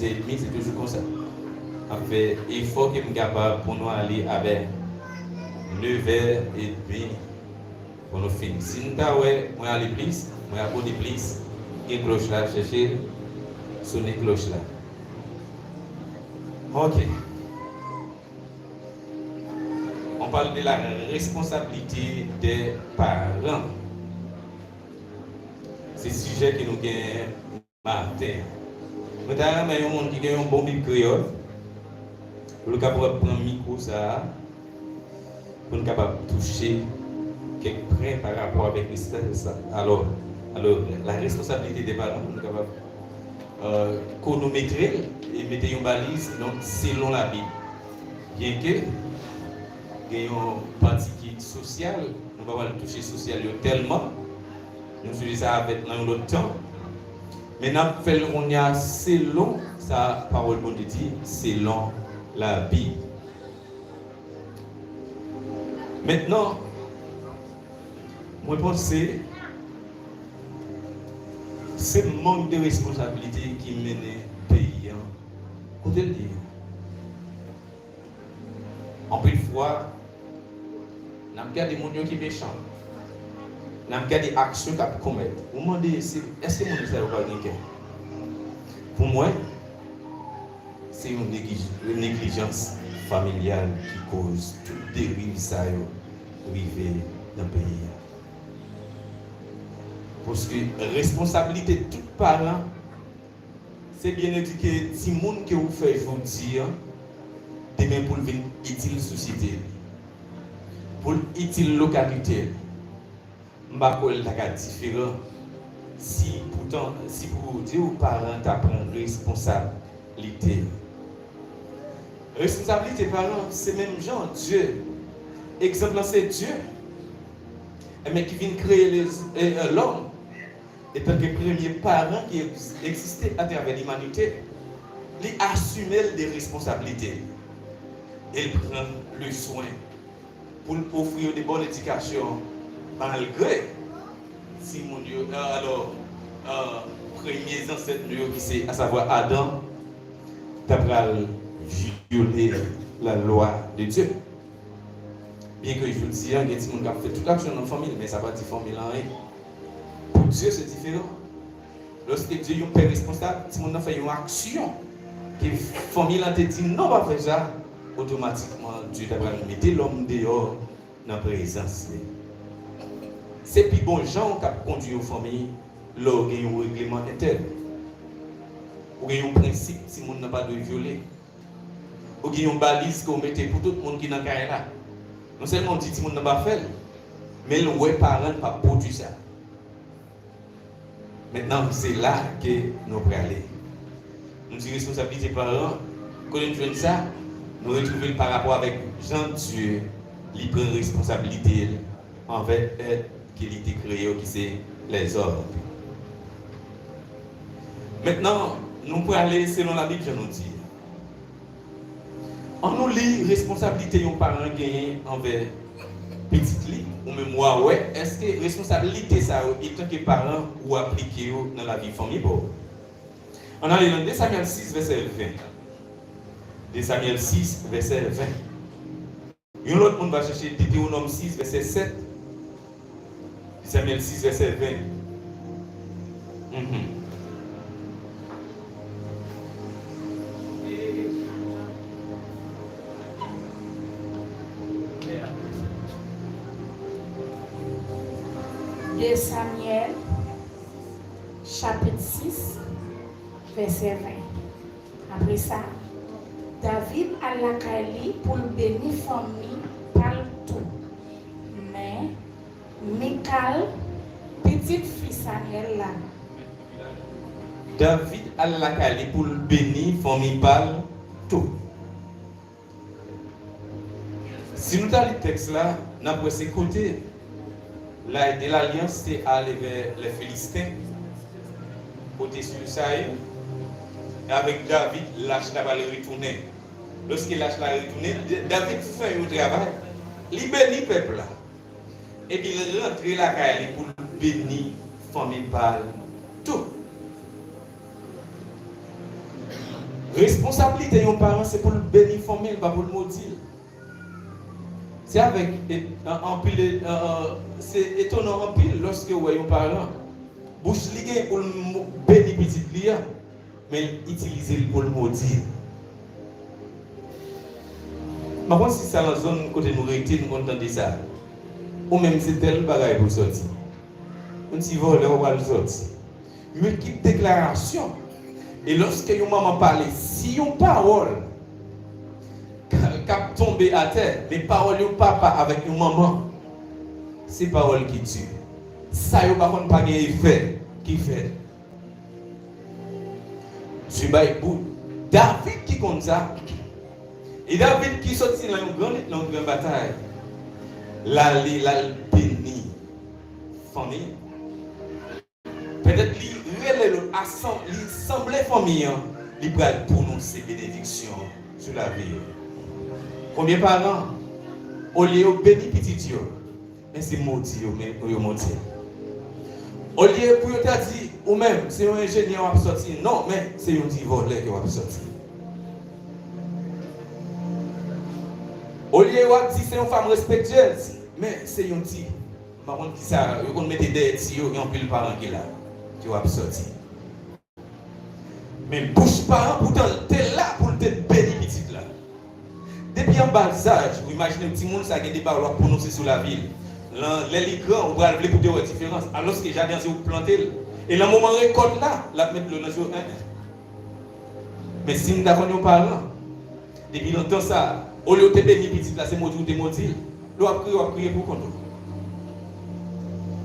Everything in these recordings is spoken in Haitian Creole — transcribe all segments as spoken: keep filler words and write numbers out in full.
sèt è dmi, se toujou konsa. M ap fè efò ke m kapab pou nou ale avè nevè edmi pou nou fini. Si n ta wè mwen ale plis, mwen abòde plis, gen klòch la, chèche l, sone klòch la. Ok. On parle de la responsabilité des parents. Se sijè ke nou gen maten an. Mwen ta renmen yon moun ki gen yon bon bib kreyòl pou l kapab pran mikwo sa a, pou n kapab touche kèk pwen pa rapò avèk respè sa. Alò, alò, la responsabilité des parents, pou n kapab, euh, konometre l e mete yon baliz, donk, selon Labib. Byenke gen yon pati ki sosyal, nou pa pral touche sosyal yo tèlman, nou sijè sa a fèt nan yon lòt tan. Men n ap fè l kounye a selon sa pawòl Bondye di, selon Labib. Mentnan, mwen panse se mank de responsabilite ki mennen peyi an kote l ye. Anpil fwa, n ap gade moun yo ki mechan. N ap gade aksyon k ap komèt. Ou mande, se, èske moun sa yo pa gen kè? Pou mwen, se yon neglij-, neglijans familyal ki koz tout deriv sa yo rive nan peyi a. Paske responsablite tout paran, se byen edike timoun ke ou fè jodi a, demen pou l vin itil sosyete li, pou l itil lokalite li. M pa kwè l ta ka diferan si poutan, si pou di w paran ta pran responsablite. Responsablite paran, se menm jan Dye. Egzanp lan se Dye. Enben, ki vin kreye les, e, e, lòm. Etanke premye paran ki egz-, egziste atravè limanite, li asime l de responsablite l. E l pran le swen pou l ofri yo de bòn edikasyon, malgre timoun yo, e, alò, e, premye zansèt nou yo ki se, asavwa Adan, ta pral vyole la lwa de Dye. Byenke jodi a, gen timoun k ap fè tout aksyon nan fanmi l, men sa pa di fanmi l anyen. Pou Dye, se diferan. Lòske Dye yon pè responsab, timoun nan fè yon aksyon ke fanmi l te di non pa fè sa, otomatikman Dye ta pral mete lòm deyò nan prezans li. Se pi bon jan w k ap kondui yon fanmi lè w gen yon regleman entèn. Ou gen yon prensip timoun nan pa dwe vyole. Ou gen yon baliz ke w mete pou tout moun ki nan kay la. Non sèlman w di timoun nan pa fè l, men l wè paran l pa pwodui sa. Mentnan, se la ke nou prale. Nou di responsablite paran, kote n jwenn sa? Nou retwouve l pa rapò avèk jan Dye li pran responsablite l anvè èt ke li te kreye yo, ki se lèzòm. Mentnan, nou prale selon Labib, jan nou di. Ann nou li responsablite yon paran genyen anvè pitit li, ou menm w a wè, èske responsablite sa yo, etanke paran, ou aplike yo nan lavi fanmi pa w? Ann ale nan de Samyèl sis, vèsè ven. De Samyèl sis, vèsè ven. Yon lòt moun va chèche Detewonòm sis, vèsè sèt. Samyèl sis, vèsè ven. Mhm. De Samyèl, chapit sis, vèsè ven. Apre sa, David al lakay li pou l beni fanmi pa l tou. Men, Mikal, pitit fi Samyèl la. David al lakay li pou l beni fanmi pa l tou. Si nou ta li tèks la, n ap wè se kote la de lalyans te ale vè lè Filisten, kote Saül, avèk David, lach la pral retounen. Lòske lach la retounen, D-, David fè yon travay, li beni pèp la. Epi l rantre lakay li pou l beni fanmi pa l tou. Responsablite yon paran se pou l beni fanmi l, pa pou l modi l. Se avèk e- an- anpil e- an- an- se etonan anpil lòske w wè yon paran, bouch li gen pou l mo- beni pitit li a, men l itilize l pou l modi l. M pa konn si sa nan zòn kote nou rete, nou konn tande sa. Ou menm se tèl bagay pou w sòti. Yon ti vòlè w pral sòti. Miltip deklarasyon. E lòske yon manman pale, si yon pawòl k ap tonbe atè, men pawòl yon papa avèk yon manman, se pawòl ki di. Sa yo pa konn pa gen efè ki fè. Di bay bout. David ki konn sa. E David ki soti nan yon gran lit, nan yon gran batay, l ale, l al beni fanmi. Petèt li rele lòt, asanm- li sanble fanmi an, li pral pwononse benediksyon sou lavi yo. Konbyen paran, olye yo beni pitit yo, men se modi yo, men yo modi. Olye pou yo ta di, ou menm, se yon enjenyè w ap sòti, non, men se yon ti vòlè ke w ap sòti. Olye w ap di se yon fanm respektyèz, men se yon ti, m pa konn ki sa, yo konn mete dèyè ti yo, gen anpil paran ki la, ke w ap sòti. Men bouch paran, poutan, l te la pou l te beni pitit la. Depi an ba zaj, ou imajine yon timoun sa gen de pawòl w ap pwononse sou lavi l. Lan- Lè li gran, ou pral vle pou te wè diferans. Alòske jaden an se ou k plante l. E lan moman rekòt la, l ap met dlo nan je w. En, en. Men si m ta konn yon paran, depi lontan sa, olye w te beni pitit la, se modi w te modi l. Lè w ap kriye, w ap kriye pou kont ou.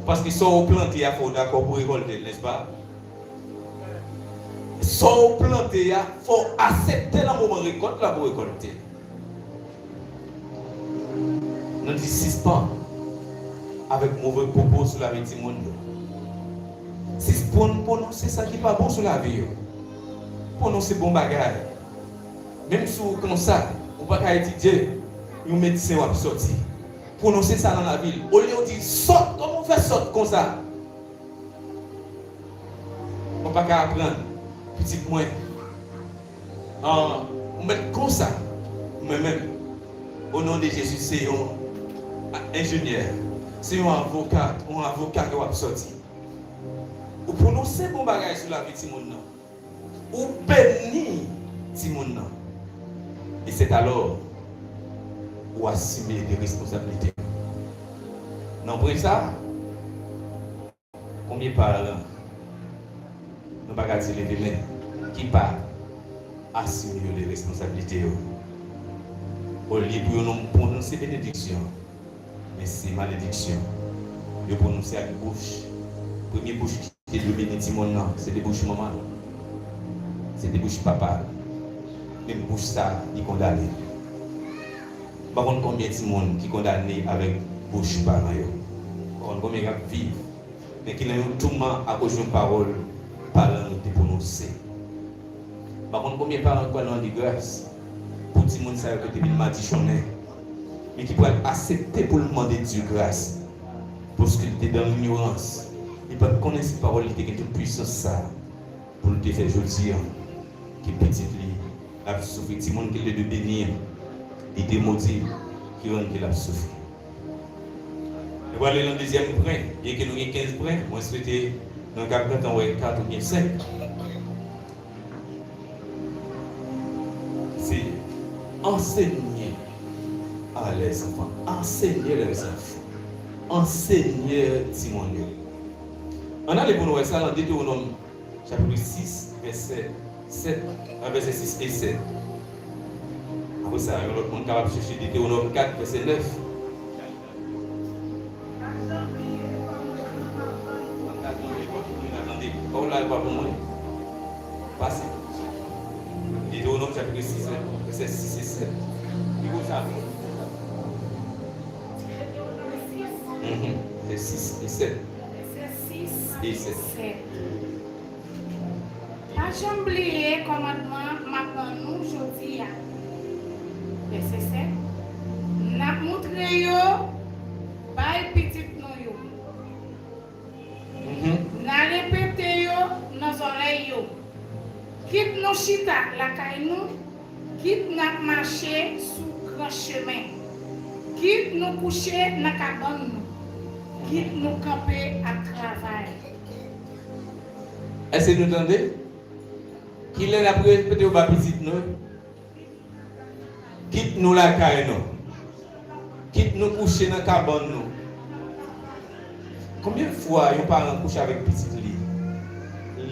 Paske sa w plante a, fò w dakò pou w rekòlte l, nèspa? Sa w plante a, fò w aksepte nan moman rekòt la pou w rekòlte. Nou di sispann avèk move pwopo sou lavi timoun yo. Sispann pwononse sa ki pa bon sou lavi yo. Pwononse bon bagay. Menm si w konsa, ou pa ka etidye, yon medsen w ap sòti. Pwononse sa nan lavi l. Olye w di sòt, kòman w fè sòt konsa? Mwen pa ka aprann pitit mwen. An, ou mèt konsa, mwen menm, o non de Jezi, se yon enjenyè, se yon avoka, yon avoka ke w ap sòti. Ou pwononse bon bagay sou lavi timoun nan. Ou beni timoun nan. E sèt alò, ou asime de responsablite. Nan pwen sa, konbyen paran, nou pa ka di leve men, ki pa asime yo de responsablite yo? Olye pou yo non pwononse benediksyon, men se malediksyon yo pwononse ak bouch. Premye bouch ki te dwe beni timoun nan, se te bouch manman l, se te bouch papa l. Menm bouch sa, li kondane. M pa konn konbyen timoun ki kondane avèk bouch paran yo. M pa konn konbyen k ap viv men ki nan yon touman akoz yon pawòl paran nou te pwononse. M pa konn konbyen paran k pral mande gras pou timoun sa yo ki te vin madichonnen, men ki pral aksepte pou l mande Dye gras, paske l te dan linyorans, li pa t konnen si pawòl li te gen tout pwisans sa a pou l te fè jodi a ke pitit li ap soufri, timoun ke l te dwe beni an, li te modi, ki rann ke l ap soufri. Nou prale nan dezyèm pwen, byenke nou gen kenz pwen, mwen swete nou ka pran tan wè kat oubyen senk. Se enseigner à les enfants, enseigner les enfants, enseigner timoun yo. Ann ale pou nou wè sa nan Detewonòm chapit sis, vèsè sèt, a, vèsè sis e sèt. Apre sa, yon lòt moun kapab chèche Detewonòm kat, vèsè nèf. Tande, pawòl la pa pou mwen. Pase. Detewonòm chapit sis, vèsè sis e sèt. Li konsa. Mhm. Vèsè sis e sèt. Vèsè sis e sèt. Pa janm bliye kòmandman m ap ban nou jodi a. Vèsè sèt. N ap moutre yo bay pitit nou yo. Mhm. N a repete yo nan zòrèy yo. Kit nou chita lakay nou, kit n ap mache sou gran chemen, kit nou kouche nan kabann nou, kit nou kanpe ap travay. Èske nou tande? Kilè n ap repete yo ba pitit nou? Kit nou lakay nou. Kit nou kouche nan kabann nou. Konbyen fwa yon paran kouche avèk pitit li,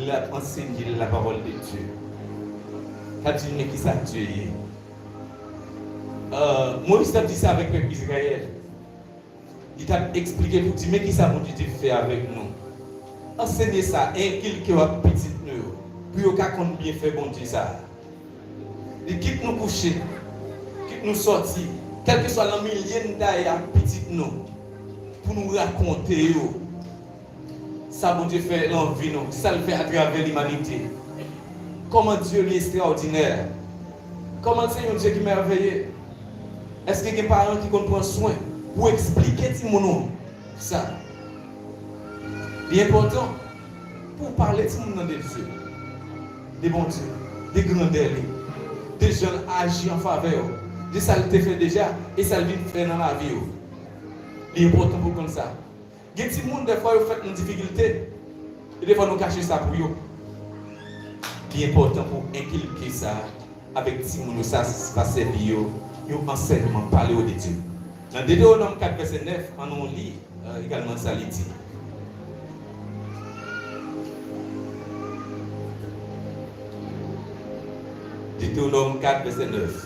l ap ansenye l lapawòl de Dye? L ap di l men kisa Dye ye. Euh, Moyiz t ap di sa avèk pèp Izrayèl. Li t ap eksplike pou di men kisa Bondye te fè avèk nou. Ansenye sa, enkilke yo ak pitit nou yo, pou yo ka konn byenfè Bondye sa a. Li kit nou kouche, kit nou sòti, kèlkeswa nan milye n ta ye ak pitit nou, pou nou rakonte yo sa Bondye fè nan vi nou, sa l fè atravè limanite. Kòman Dye li ekstraòdinè. Kòman l se yon Dye ki mèveye. Èske gen paran ki konn pran swen pou eksplike timoun ou sa? Li enpòtan pou w pale timoun nan de Dye, de Bondye, de grandè li, de jan l aji an favè w, de sa l te fè deja e sa l vin fè nan lavi w. Li enpòtan pou w konn sa. Gen timoun, dèfwa, yo fèt nan difikilte, e dèfwa, nou kache sa pou yo. Li enpòtan pou w enkilke sa avèk timoun yo, sa va sèvi yo yon ansèyman, pale yo de Dye. Nan Detewonòm kat vèsè nèf, ann nou li, euh, egalman sa li di. Detewonòm kat vèsè nèf.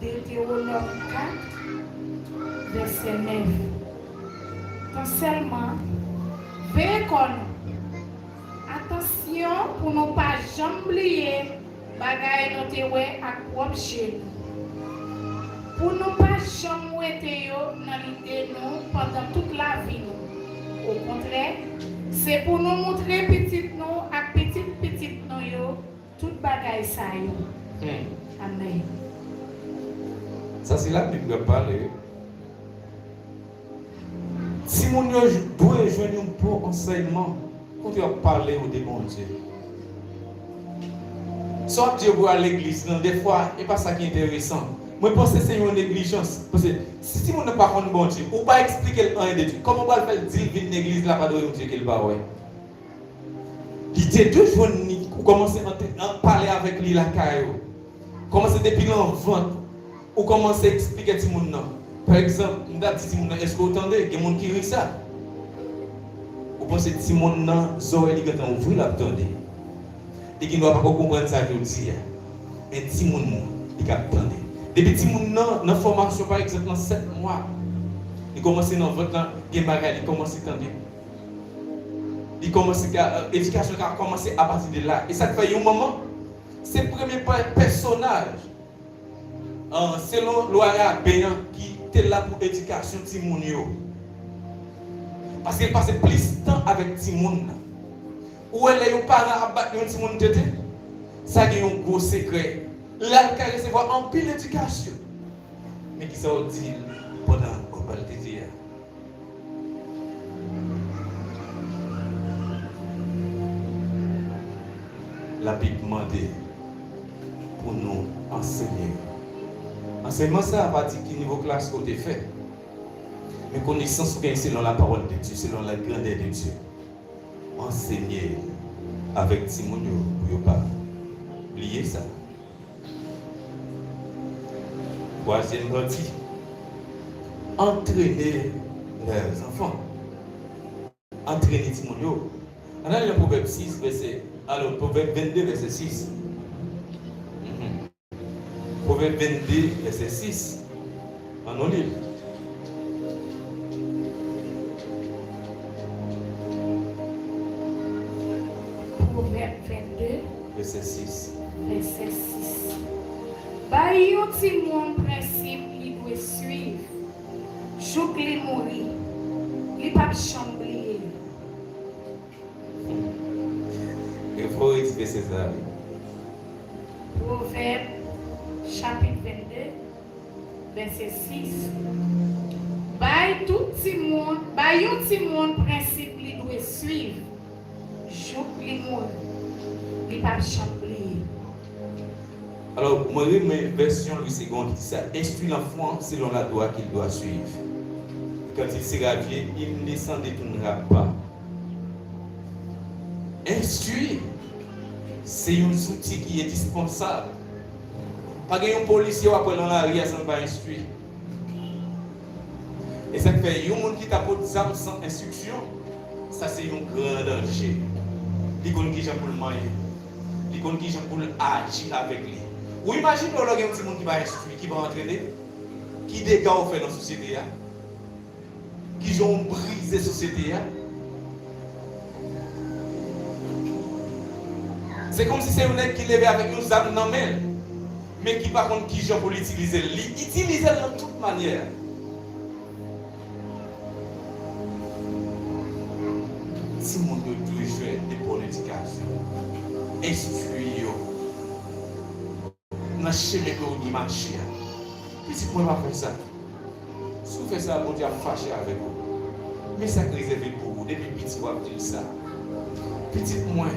Detewonòm kat, vèsè nèf. Tan sèlman, veye kò nou. Atansyon pou nou pa janm bliye bagay nou te wè ak pwòp je nou, pou nou pa janm wete yo nan lide nou pandan tout lavi nou. Okontrè, se pou nou moutre pitit nou ak pitit pitit nou yo tout bagay sa yo. Hmm. Amèn. Sa se Labib k ap pale, wi. Timoun yo j-, dwe jwenn yon bon ansèyman kote y ap pale yo de Bondye. Sa w ap di yo pou al legliz lan, dèfwa, e pa sa ki enteresan. Mwen panse se yon neglijans. Paske si timoun nan pa konn Bondye, ou pa eksplike l anyen de Dye, kòman w pral fè l di l vin legliz la pa dwe yon Dye ke l pa wè? Lide de jwenn li, ou kòmanse ant-, an-, pale avèk li lakay ou. Kòmanse depi nan vant, ou kòmanse eksplike timoun nan. Pa egzanp, m ta di timoun nan, èske w tande? Gen moun ki ri sa. Ou panse timoun nan, zòrèy li gentan ouvri, l ap tande. Li gendwa pako konprann sa yo di a. Men timoun nan, li ka tande. Depi timoun nan, nan fòmasyon, pa egzanp, nan sèt mwa, li kòmanse nan vant lan, gen bagay, li kòmanse tande. Li kòmanse ka, euh, edikasyon ka kòmanse apati de la. E sa k fè yon manman, se premye pè-, pèsonaj, euh, selon lwa raben an, ki te la pou edikasyon timoun yo. Paske l pase plis tan avèk timoun nan. Ou wè lè yon paran ap bat yon timoun tete, sa gen yon gwo sekrè. L al ka resevwa anpil edikasyon. Men kisa w di l pandan w ap al tete a? Labib mande pou nou ansenye. Ansèyman sa a pa di ki nivo klas ou te fè, men konesans ou genyen selon lapawòl de Dye, selon la grandè de Dye. Ansenye avèk timoun yo pou yo pa bliye sa. Twazyèm pati, antrene lèzanfan. Antrene timoun yo. Ann al nan Pwovèb sis, vèsè, alò, Pwovèb vennde, vèsè sis. Mhm. Pwovèb vennde, vèsè sis. Ann nou li l. Pwovèb vennde, vèsè sis. Vèsè sis. Bay yon timoun prensip li dwe swiv jouk li mouri. Li p ap janm bliye. Gen fò redi vèsè sa a, wi. Pwovèb, chapit vennde, vèsè sis. Bay tout timoun, bay yon timoun prensip li dwe swiv jouk li mouri. Li p ap janm bliye. Alors, mwen renmen vèsyon Louis Segond ki di sa, instruis l'enfant selon la loi qu'il doit suivre. Quand il sera vieux, il ne s'en détournera pas. Enstwi se yon zouti ki endispansab. Pa gen yon polisye w ap wè nan lari a san l pa enstwi. E sa k fè yon moun ki ta pot zam san enstriksyon, sa se yon gran danje. Li konn kijan pou l manyen. Li konn kijan pou l aji avèk li. Ou imajine w lè w gen yon timoun ki pa enstwi, ki pa antrene, ki dega w fè nan sosyete a, kijan w brize sosyete a. Se kòmsi se yon nèg ki leve avèk yon zam nan men l, men ki pa konn kijan pou l itilize l. Li itilize l nan tout manyè. Timoun yo dwe jwenn de bòn edikasyon. Enstwi yo nan chemen ke w dwe mache a. Pitit mwen, pa fè sa. Si w fè sa, Bondye ap fache avèk ou. Men sa k rezève pou ou, depi piti w ap di l sa. Pitit mwen,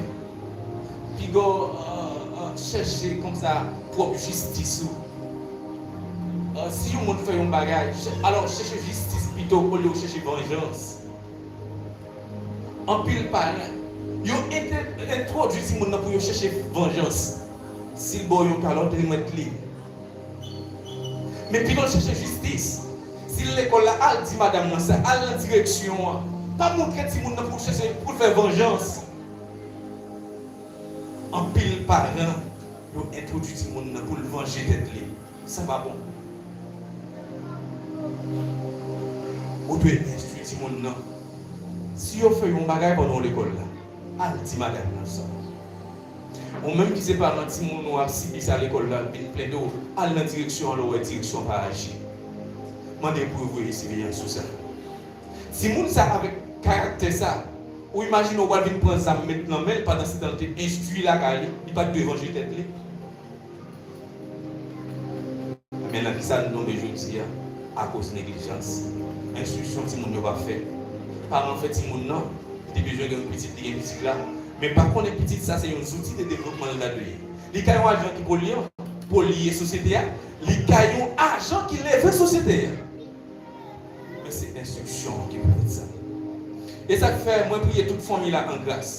piga w, euh, euh, chèche kòmsa pwòp jistis ou. Euh, si yon moun fè yon bagay, chè-, alò chèche jistis pito olye w chèche vanjans. Anpil paran, yo ente-, entwodui timoun nan pou yo chèche vanjans. Si l ba w yon talon, remèt li. Men pito l chèche jistis. Si l lekòl la, al di madanm nan sa, al nan direksyon an. Pa montre timoun nan pou l chèche, pou l fè vanjans. Anpil paran, yo entwodui timoun nan pou l vanje tèt li. Sa pa bon. Ou dwe enstwi timoun nan. Si yo fè yon bagay pandan w lekòl la, al di madanm nan sa. Ou menm ki se paran, timoun ou ap sibi sa lekòl la, l vin plede w, al nan direksyon an lè w wè direksyon an pa aji. Mande pou yo voye siveyans sou sa. Timoun sa avèk karaktè sa, ou imajine w pral vin pran zam met nan men l, pandan se tan l te enstwi lakay li, li pa t dwe vanje tèt li. Men nan kisa nou tonbe jodi a? Akoz neglijans. Enstriksyon timoun yo pa fè. Paran fè timoun nan, li te bezwen gen yon pitit, li gen pitit la. Men pa konnen pitit sa se yon zouti de devlopman l ta dwe ye. Li ka yon ajan ki polye, polye sosyete a, li ka yon ajan ki leve sosyete a. Men se enstriksyon ki pou fè sa. E sa k fè mwen priye tout fanmi la an gras.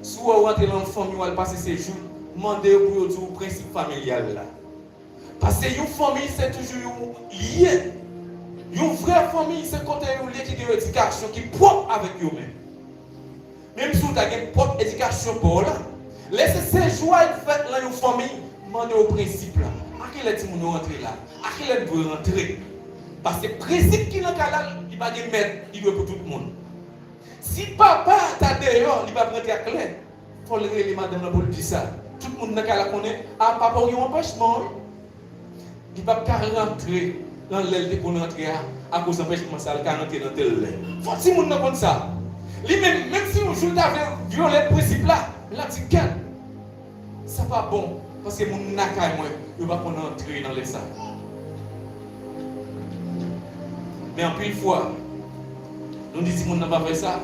Si w wè w rantre nan yon fanmi, w al pase sejou, mande yo pou yo di w prensip familyal la. Paske yon fanmi se toujou yon lyen. Yon vrè fanmi se kote yon lyen ki gen yon edikasyon ki pwòp avèk yo menm. Menm si w ta gen pwòp edikasyon pa w la, lè se sejou a ap fèt nan yon fanmi, mande yo prensip la. A kilè timoun yo rantre la? A kilè l dwe rantre? Paske prensip ki nan kay la, li pa gen mèt, li dwe pou tout moun. Si papa ta deyò, li p ap rantre ak lè. Fò l rele madanm nan pou l di sa. Tout moun nan kay la konnen, a, papa w gen yon anpèchman, wi. Li p ap ka rantre nan lè l te konn rantre a, akoz anpèchman sa, l ka rantre nan tèl lè. Fò timoun nan konn sa. Li menm, menm si yon jou l ta vle vyole prensip la, l ap di, "Gad, sa pa bon, paske moun lakay mwen, yo pa konn antre nan lè sa." Men anpil fwa, nou di timoun nan pa fè sa.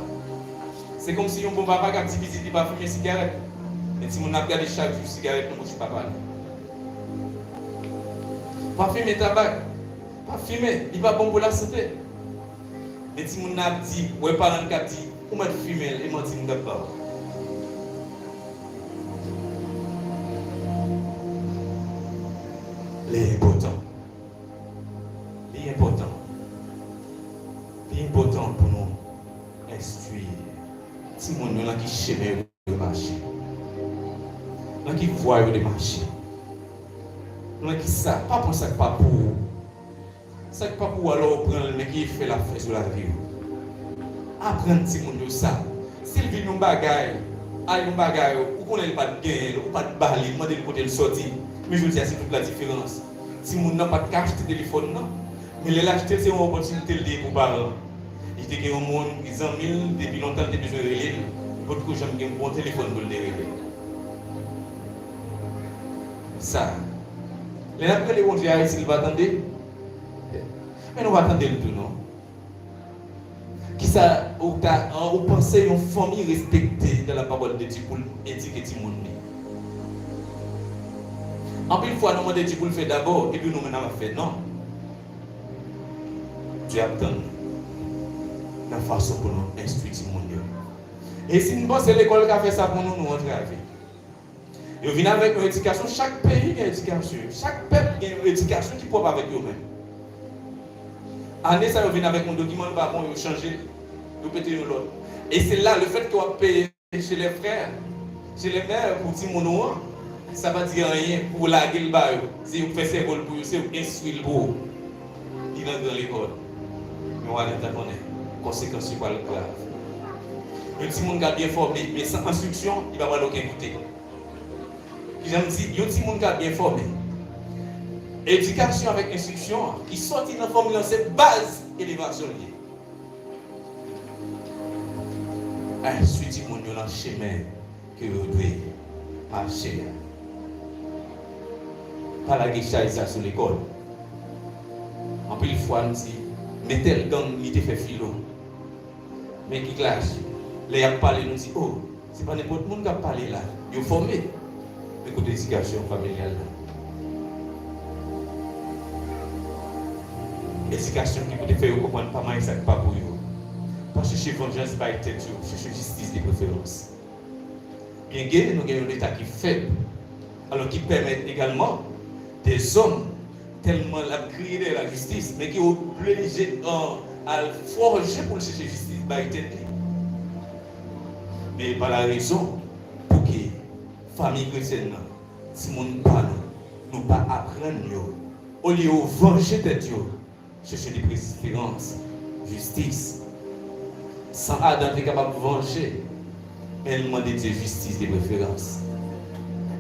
Se kòmsi yon bon papa k ap di pitit li pa fimen sigarèt. Men timoun nan ap gade chak jou sigarèt nan bouch papa li. Pa fimen tabak. Pa fimen. Li pa bon pou lasante. Men timoun nan ap di, wè paran l k ap di, ou mèt fimen l, e manti m t ap ba w. Li enpòtan. Li enpòtan. Li enpòtan pou nou enstwi timoun yo nan ki chemen yo dwe mache. Nan ki vwa yo dwe mache. Nan ki sa, pa pran sa k pa pou ou. Sa k pa pou ou, alò ou pran l, men ki efè l ap fè sou lavi w. Aprann timoun yo sa. Si l vin yon bagay, al yon bagay, ou konnen li pa t genyen l, ou pa t ba li, mande l kote l sòti. Men jodi a, se tout la diferans. Timoun nan pa t ka achte telefòn nan, men lè l achte l, se yon opòtinite l te ye pou paran. Li te gen yon moun, zanmi l, depi lontan l te bezwen rele l, li potko janm gen bon telefòn pou l te rele. Sa. Lè n ap rele Bondye Ayiti, li pa tande? Men nou pa tande l tou, non. Kisa ou ta, ou panse yon fanmi respekte dans la parole de Dieu pou l edike timoun li? Anpil fwa, nou mande Dye pou l fè dabò, epi nou menm n ap fè. Non. Dye ap tann nou nan fason pou nou enstwi timoun yo. E si n panse lekòl ka fè sa pou nou, nou antrave. Yo vin avèk yon edikasyon, chak peyi gen edikasyon yo, chak pèp gen yon edikasyon ki pwòp avèk yo menm. Ane sa, yo vin avèk yon dokiman, l pa bon, yo chanje, yo pete yon lòt. E se la, le fait que w ap peye chez les frères, chez les mères pou timoun ou an, sa pa di anyen pou w lage l ba yo. Se yo k fè sèvo l pou yo, se yo k enstwi l pou ou. Li nan gran lekòl. Men w a gentan konnen konsekans yo pral grav. Yon timoun ka byen fòme, men san enstriksyon, li pa pral okenn kote. Kijan m di, yon timoun ka byen fòme. Edikasyon avèk enstriksyon an, ki sòti nan fanmi an, se baz elevasyon l ye. Enstwi timoun yo nan chemen ke yo dwe mache a. Pa lage chay sa sou lekòl. Anpil fwa, m di, men tèl gang, li te fè filo. Men ki klas. Lè y ap pale, nou di, o, se pa nenpòt moun k ap pale la. Yo fòme. Men kote edikasyon familyal la? Edikasyon ki pou te fè yo konprann pa manyen sa k pa pou yo. Pa chèche vanjans bay tèt yo, chèche jistis de preferans. Byenke nou gen yon Leta ki fèb, alò ki pèmèt egalman dèzòm tèlman l ap kriye dèyè lajistis, men ki oblije, an, al fòje pou l chèche jistis bay tèt li. Men pa la rezon pou ki fanmi kretyèn nan, timoun pa nou, nou pa aprann yo, olye yo vanje tèt yo, chèche de preferans jistis. San Adan te kapab vanje, men l mande Dye jistis de preferans.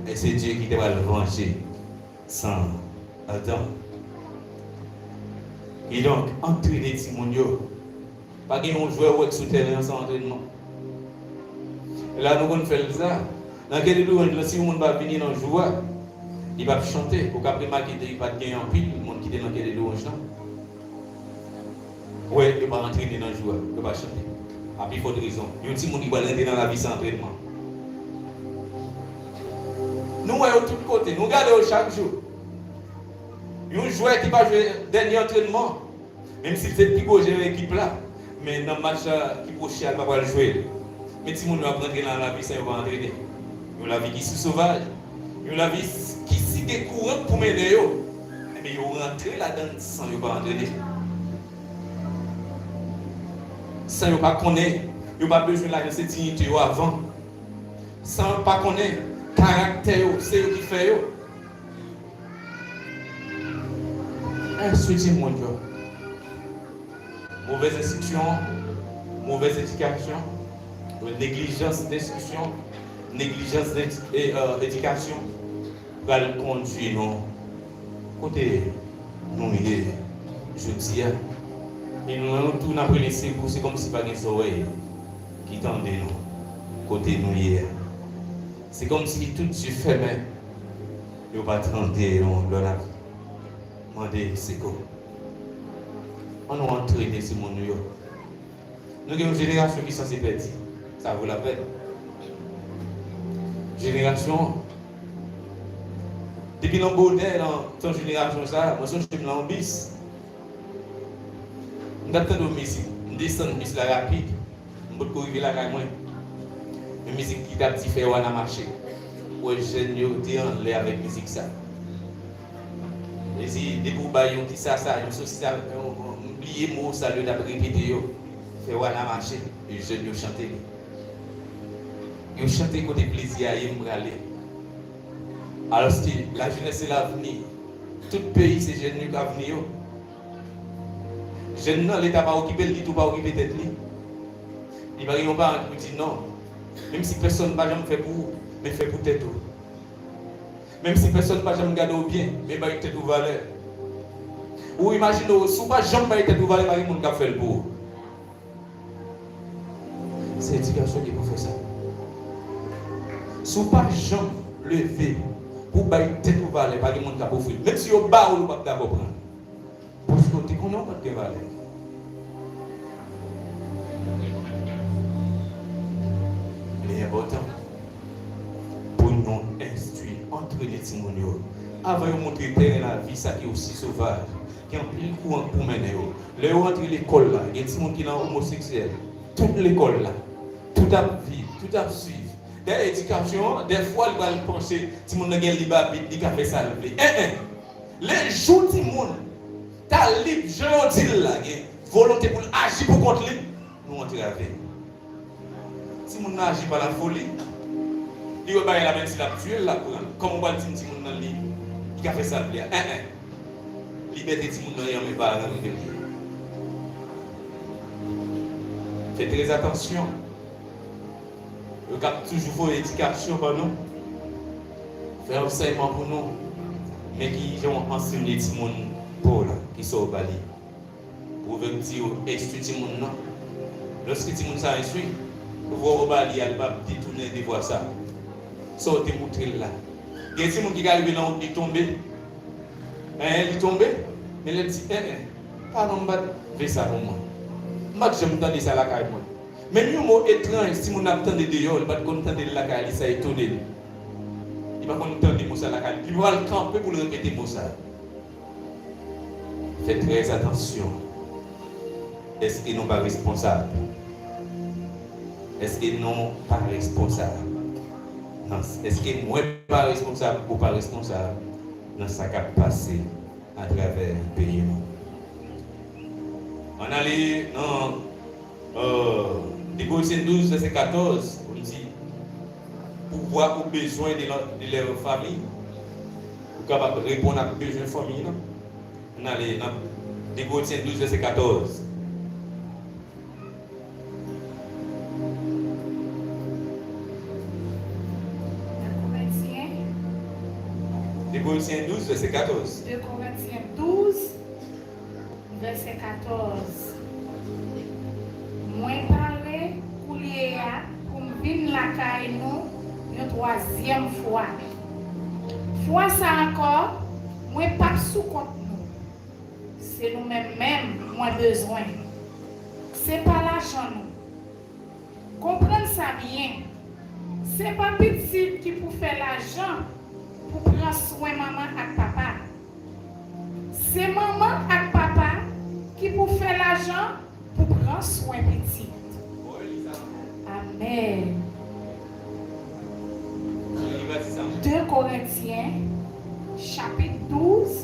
E se Dye ki te pral vanje san Adan. Kidonk, antrene timoun yo. Pa gen yon jwè ou wè k sou tèren an san antrènman. E la nou konn fè l sa. Nan kè de louwanj lan, si yon moun pa vini nan jou a, li p ap chante. Ou ka remake, te pa t gen anpil moun ki te nan kè de louwanj lan. Wè, yo pa antrene nan jou a, yo pa chante. A pi fòt rezon, yon timoun ki pral rantre nan lavi san antrènman. Nou wè yo tout kote, nou gade yo chak jou. Yon jwè ki pa jwe dènye antrènman, menm si l se pi gwo jwè ekip la, men nan match la ki pwoche a, l pa pral jwe. Men timoun yo ap rantre nan lavi san yo pa antrene. Yon lavi ki sou sovaj, yon lavi s- ki si gen kouran k pou mennen yo, enben yo rantre ladan l san yo pa antrene. San yo pa konnen, yo pa bezwen lage se diyite yo avan. San yo pa konnen karaktè yo, se yo ki fè yo. Enstwi timoun yo. Movèz enstriksyon, movèz edikasyon, neglijans d enstriksyon, neglijans d edi- e, e, edikasyon pral kondui nou kote nou ye jodi a. E nou nan yon tou n ap rele sekou, se kòmsi pa gen zòrèy ki tande nou kote nou ye a. Se kòmsi tout zye fèmen, yo pa tande nou lè n ap mande sekou. Ann nou antrene timoun nou yo. Nou gen yon jenerasyon ki sanse pèdi. Sa vo lapèn. Jenerasyon, depi nan bonè, nan tan jenerasyon sa, mwen sonje m nan yon bis. M t ap tande yon mizik, m desann bis la rapid, m potko rive lakay mwen. Men mizik ki t ap di fè wana mache. Ou wè jèn yo te anlè avèk mizik sa. Vle di, depi w bay yon ti sasa, yon sosis, yon, yon, m bliye mo sa yo t ap repete yo. Fè wana mache, e jèn yo chante li. Yo chante kote plezi a ye, m prale. Alòske lajenès se lavni. Tout peyi se jèn yo k avni yo. Jèn nan, Leta pa okipe l, li tou pa okipe tèt li. Li pa gen yon paran ki pou di non. Menm si pèsonn pa janm fè pou ou, men fè pou tèt ou. Menm si pèsonn pa janm gade w byen, men bay tèt ou valè. Ou imajine w, si w pa janm bay tèt ou valè, pa gen moun k ap fè l pou ou. Se edikasyon ki pou fè sa. Si w pa janm leve pou w bay tèt ou valè, pa gen moun k ap ofri l. Menm si yo ba w l, ou p ap dakò pran l. Paske w te konnen w pa t gen valè. Li enpòtan pou nou enstwi, antrene timoun yo Avan yo montre tèren lavi sa ki osi sovaj, gen anpil kouran k pou mennen yo. Lè yo rantre lekòl la, gen timoun ki nan omoseksyèl. Tout lekòl la, tout ap viv, tout ap swiv. Dayè, edikasyon an, dèfwa, li pral panse timoun nan gen lib abit, li ka fè sa l vle. En, en. Lè jou timoun ta lib jan yo di l la, gen volonte pou l aji pou kont li, nou antrave. Timoun nan aji pa lafoli. Li wè bagay la, menm si l ap tiye l, l ap pran l. Kòman w pral di m timoun nan li, li ka fè sa l vle a? En, en. Libète timoun nan, e an men paran li li ye. Fè trè atansyon. Yo k ap toujou voye edikasyon ban nou, fè ansèyman pou nou, men ki jan w ansenye timoun pa w la, ki sa w ba li? Pwovèb di yo, enstwi timoun nan. Lòske timoun sa enstwi, ou vwa w ba li a, li p ap detounen devwa sa. Sa w te moutre l la. Gen timoun ki ka rive nan wout, li tonbe. En, li tonbe, men lè l di, en, en, paran m pa t vle sa pou mwen. M pa t janm tande sa lakay mwen. Menm yon mo etranj, timoun nan ap tande deyò, li pa t konn tande l lakay li, sa etone l. Li pa konn tande mo sa lakay li. Li pral kanpe pou l repete mo sa. Fè trè atansyon. Èske nou pa responsab? Èske nou pa responsab? Non, èske mwen pa responsab ou pa responsab nan sa k ap pase atravè peyi nou? Ann ale nan, euh, de Korentyen douz, vèsè katòz, pou m di, pouvwa ou bezwen de la, de lè fanmi, ou kapab reponn ak bezwen fanmi nan. Ann ale nan de Korentyen douz, vèsè katòz. De Korentyen. De Korentyen douz, vèsè katòz. De Korentyen douz, vèsè katòz. Mwen pare koulye a pou m vin lakay nou yon twazyèm fwa. Fwa sa ankò, mwen p ap sou kont nou. Se nou menm menm mwen bezwen. Se pa lajan nou. Konprann sa byen. Se pa pitit ki pou fè lajan pou pran swen manman ak papa. Se manman ak papa ki pou fè lajan pou pran swen pitit. Amèn. De Korentyen, chapit douz,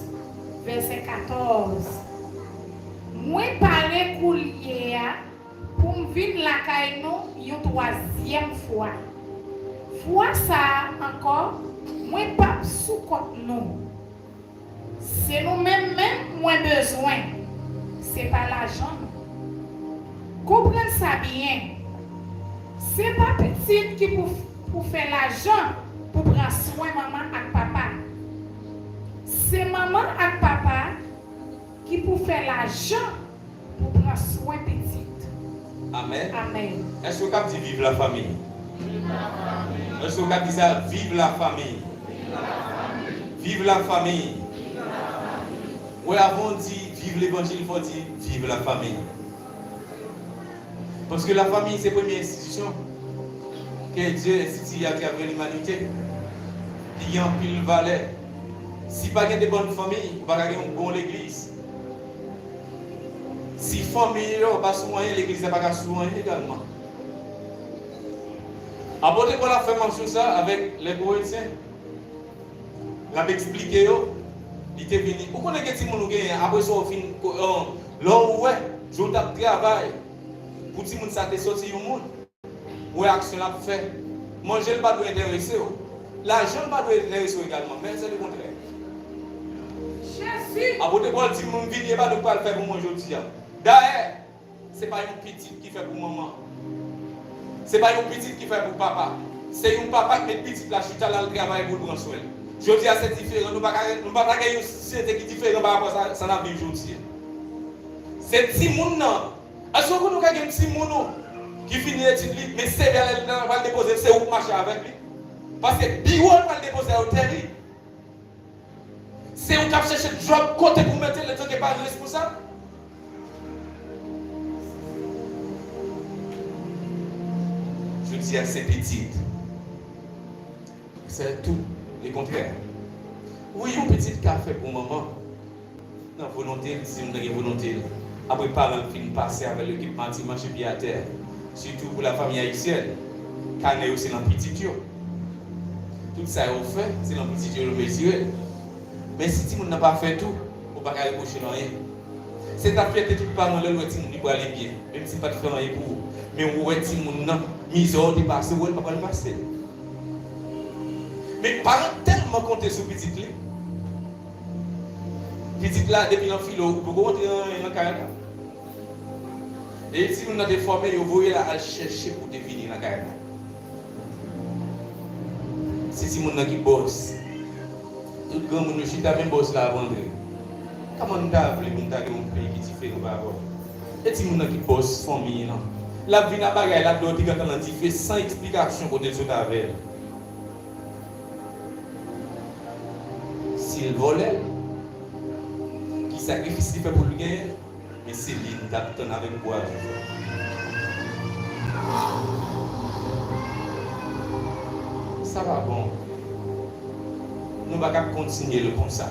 vèsè katòz. Mwen pare koulye a pou m vin lakay nou yon twazyèm fwa. Fwa sa a ankò, mwen p ap sou kont nou. Se nou menm menm mwen bezwen. Se pa lajan nou. Konprann sa byen. Se pa pitit ki pou, pou fè lajan pou pran swen manman ak papa. Se manman ak papa ki pou fè lajan pou pran swen pitit. Amèn. Amèn. Èske w kab di viv la fanmi? Èske w kab di sa, viv la fanmi? Viv la fanmi. Wè, avan w di viv levanjil, fò w di viv la fanmi. Paske la fanmi se premye enstitisyon ke Dye enstitiye atravè limanite. Li gen anpil valè. Si pa gen de bòn fanmi, ou pa ka gen yon bon legliz. Si fanmi yo pa sou anyen, legliz la pa ka sou anyen egalman. Apot Pòl ap fè mansyon sa avèk lè Korentyen. L ap eksplike yo, li te vini. Ou konnen gen timoun ou genyen, apre sa w fin, ko-, an, lè w wè, jan w t ap travay pou timoun sa te soti yon moun, ou wè aksyon l ap fè. Manje l pa dwe enterese w. Lajan l pa dwe enterese w egalman, men se lekontrè. Jezi! Apot Pòl di, moun vini, e pa nou k pral fè pou mwen jodi a. Dayè, se pa yon pitit ki fè pou manman. Se pa yon pitit ki fè pou papa. Se yon papa k met pitit la chita la, l travay pou l pran swen l. Jodi a, se diferan. Nou pa ka, nou pa ta gen yon sosyete ki diferan pa rapò sa, sa n ap viv jodi a. Se timoun nan. Èske w konnen w ka gen timoun ou ki fini etid li, men se vè lè l pral depoze l, se ou k mache avèk li? Paske biwo l pral depoze a yo tèri. Se ou k ap chèche djòb kote pou mete l, etanke paran responsab. Jodi a, se pitit. Se tout lekontrè. Wi, yon pitit ka fè pou manman. Nan volonte l, si moun nan gen volonte l. Apre paran l fin pase avè l ekipman dimanch epi atè. Sitou pou lafanmi ayisyèn, kanè yo se nan pitit yo. Tout sa yo fè, se nan pitit yo yo mezire l. Men si timoun nan pa fè tou, ou pa ka repwoche l anyen. Se ta fyète tout paran lè l wè timoun li prale byen, menm si l pa t fè anyen pou ou. Men ou wè timoun nan, mizè w te pase, ou wè l pa pral pase. Men paran tèlman konte sou pitit li. Pitit la, depi nan filo, ou poko rantre nan, nan kay la. E timoun nan te fòme, yo voye l al chèche pou te vini nan kay la. Se timoun nan ki bòs. Tout granmoun yo chita, men bòs la ap rantre. Kòman n ta vle pou n ta gen yon peyi ki diferan pa rapò? E timoun nan ki bòs fanmi an. L ap vin a bagay la, dlo te gentan nan dife san eksplikasyon kote l sot avè l. Si l vòlè l, ki sakrifis li fè pou l genyen l, men se li n t ap tann avèk bwa. Sa pa bon. Nou pa ka kontinye l konsa.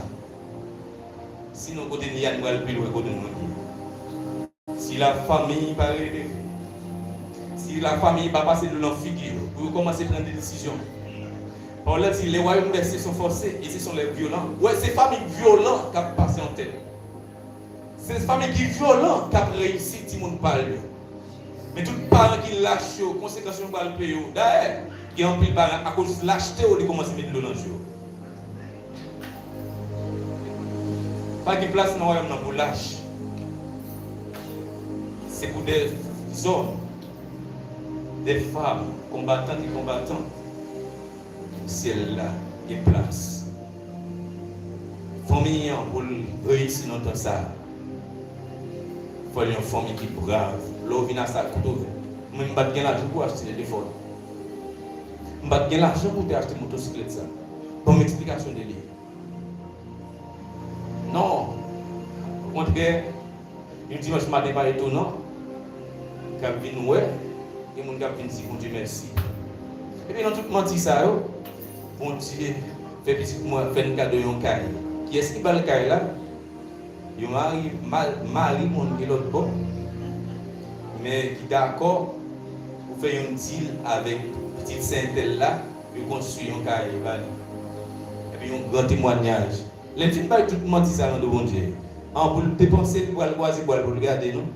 Sinon, kote n ye a, n pral pi lwen kote nou ye. Si lafanmi pa rele, si lafanmi pa pase dlo nan figi yo, pou yo kòmanse pran de desizyon. Pawòl la di, les royaumes bercés sont forcés et ce sont les violents. Wè, se fanmi vyolan k ap pase an tèt. Se fanmi ki vyolan k ap reyisi timoun pa l yo. Men tout paran ki lach yo, konsekans yo pral peye yo. Dayè, gen anpil paran, akoz lachte yo, li kòmanse met dlo nan je yo. Pa gen plas nan wayòm nan pou lach. Se pou de zòm, de fanm, konbatan e konbatan. Syèl la gen plas. Fanmi an, pou l reyisi nan tan sa a, fò l yon fanmi ki brav. Lè w vin a sa, kote w vin? Mwen, m pa t gen lajan pou achte telefòn. M pa t gen lajan pou te achte motosiklèt sa. Ban m eksplikasyon de li. Non. Okontrè, yon dimanch maten pa etonan, k ap vin wè, gen moun k ap vin di Bondye mèsi. Epi nan tout manti sa yo, Bondye fè pitit mwen, fè n kado yon kay. Kiyès ki ba l kay la? Yon mari, ma-, mari moun ki lòt bò, men ki dakò pou fè yon deal avèk pitit sè entèl la, yo konstwi yon kay ba li. Epi yon gran temwanyaj. Lè l fin bay tout manti sa nan do Bondye, an pou l te panse li pral kwaze bra l pou l gade, non.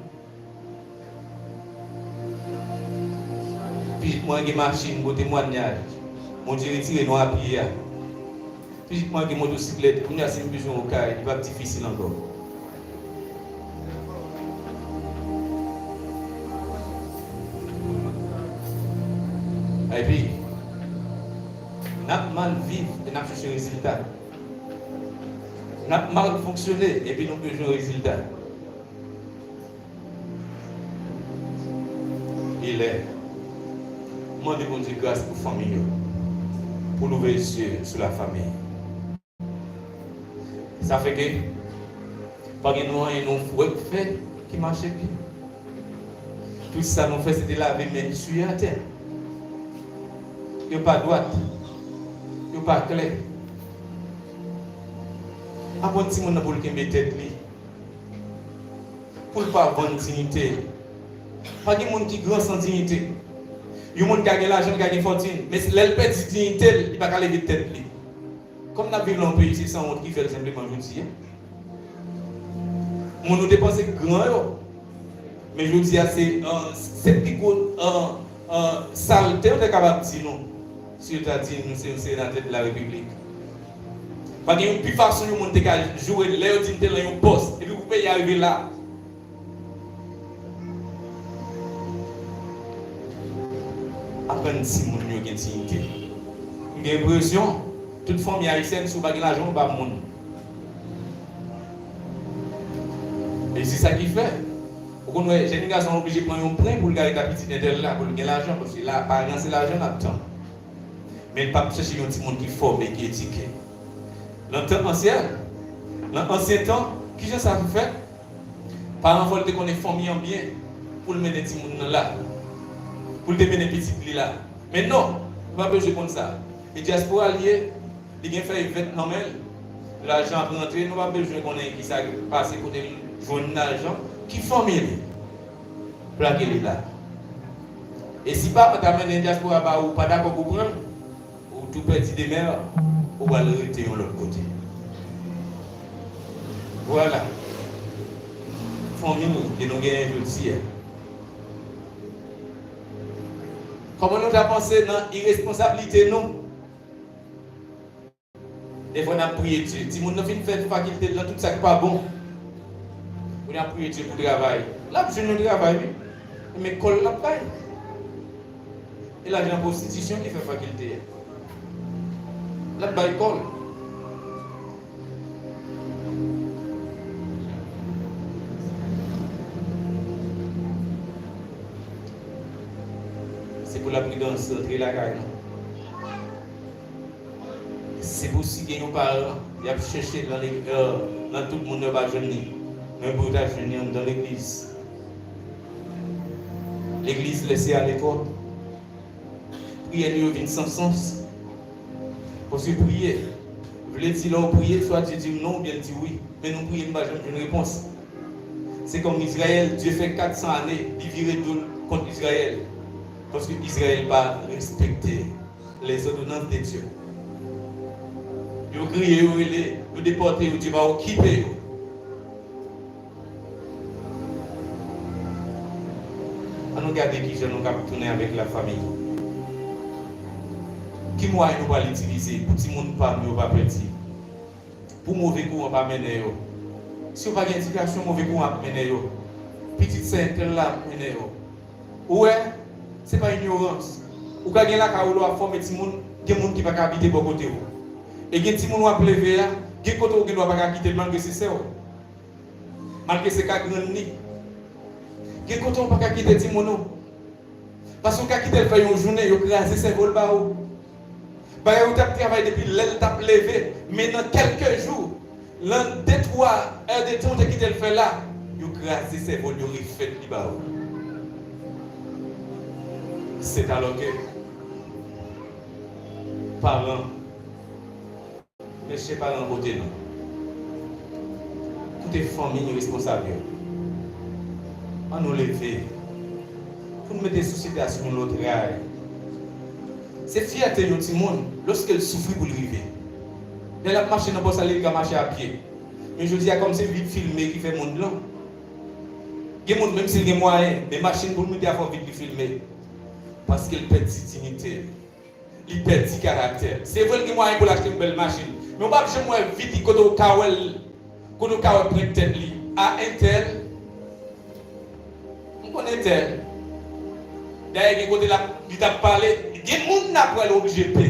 Pitit mwen gen machin, gwo temwanyaj. Bondye retire non a pye a. Pitit mwen gen motosiklèt, kounye a si m bezwen yon kay, li p ap difisil ankò. Epi, n ap mal viv e n ap chèche rezilta. N ap mal fonksyone epi nou bezwen rezilta. Li lè. Mande Bondye gras pou fanmi yo, pou l ouvè zye sou lafanmi. Sa fè ke pa gen nou anyen nou wè k fè ki mache byen. Tout sa nou fè, se te lave men, siye atè. Yo pa dwat. Yo pa klè. Aprann timoun nan pou l kenbe tèt li. Pou l pa vann diyite l. Pa gen moun ki gran san diyite. Yon moun ka gen lajan, li ka gen fòtin, men lè l pèdi diyite l, li pa ka leve tèt li. Kòm n ap viv nan yon peyi, se sanwont ki fè l senpleman jodi a. Moun nou te panse gran yo, men jodi a se, euh, se pi gwo, euh, euh, salte yo te kapab di nou, si yo ta di nou se yon senatè de la repiblik. Pa gen yon pi fason yon moun te ka joure lè yo di m te nan yon pòs, epi pou peyi a rive la. Aprann timoun yo gen diyite. M gen enpresyon, tout fanmi ayisyèn, si w pa gen lajan, w pa moun. E se sa ki fè, ou konn wè, jèn gason an oblije pran yon prè pou l ka ret ak pitit entèl la, pou l gen lajan, paske la, paran se lajan l ap tann. Men l p ap chèche yon timoun ki fòme, ki edike. Nan tan ansyen, nan ansyen tan, kijan sa te fèt? Paran fò l te konnen fanmi an byen pou l mennen timoun nan la, pou l te mennen pitit li la. Men non, li pa bezwen konn sa. E dyaspora l ye, li gen fèy vèt nan men l. Lajan ap rantre, nou pa bezwen konnen kisa k pase, kote l jwenn lajan, ki fanmi li. Plake li la. E si paran ta mennen dyaspora ba ou, ou pa dakò pou pran l, ou tou pèdi demè, ou pral rete yon lòt kote. Vwala. Fanmi ke nou genyen jodi a. Kòman nou ta panse nan iresponsablite nou? Defwa n ap priye Dye. Timoun nan fin fè fakilte l lan, tout sa k pa bon. Pou n ap priye Dye pou travay. L ap jwenn yon travay, wi. Men kòl l ap bay. E lajan pwostitisyon ki fè fakilte a. L ap bay kòl. Se pou lapridans, rantre lakay nou. Se pou si gen yon paran, y ap chèche l nan, nan tout moun, yo pa jwenn li. Men pou yo ta jwenn li anndan legliz. Legliz lèse ale twòp. Priyè nou yo vin san sans. Paske priye vle di lè w priye, swa Dye di w non oubyen l di w wi. Men nou priye, nou pa janm jwenn repons. Se kòm Izrayèl, Dye fè kat san ane, li vire do l kont Izrayèl. Paske Izrayèl pa respekte les ordonnances de Dieu. Yo kriye, yo rele, yo depòte yo, Dye pa okipe yo. Ann nou gade kijan nou kab tounen avèk lafanmi. Ki mwayen nou pral itilize pou timoun pa nou yo pa pèdi? Pou move kouran pa mennen yo. Si yo pa gen edikasyon, move kouran ap mennen yo. Pitit sè entèl la ap mennen yo. Ou wè, se pa inyorans. Ou ka gen lakay ou lè w ap fòme timoun, gen moun ki pa ka abite bò kote w. E gen timoun w ap leve a, gen kote w gen dwa pa ka kite l malgre se sè w. Malgre se ka grann li. Gen kote w pa ka kite timoun ou. Paske w ka kite l fè yon jounen, yo kraze sèvo l ba ou. Bagay ou t ap travay depi lè l t ap leve, men nan kèlke jou, nan de twa è de tan ou te kite l fè la, yo kraze sèvo l, yo refè l li ba ou. Sèt alò ke paran Mesye paran kote nou. Kote fanmi responsab yo. Ann nou leve. Pou n mete sosyete a sou yon lòt ray. Se fyète yon timoun lòske l soufri pou l rive. Lè l ap mache nan Pòsalye, li ka mache a pye. Men jodi a, kòm se vit filme ki fè mond lan, gen moun, menm si l gen mwayen, men machin pou l moute a fò vit li filme. Paske l pèdi diyite l. Li pèdi karaktè. Se vre, l gen mwayen pou l achte yon bèl machin, men w p ap janm wè vit li kote w ka wè l, kote w ka wè pwent tèt li. A entèl, m konn entèl. Dayè, gen kote l ap, li t ap pale, gen moun n ap wè l oblije pe.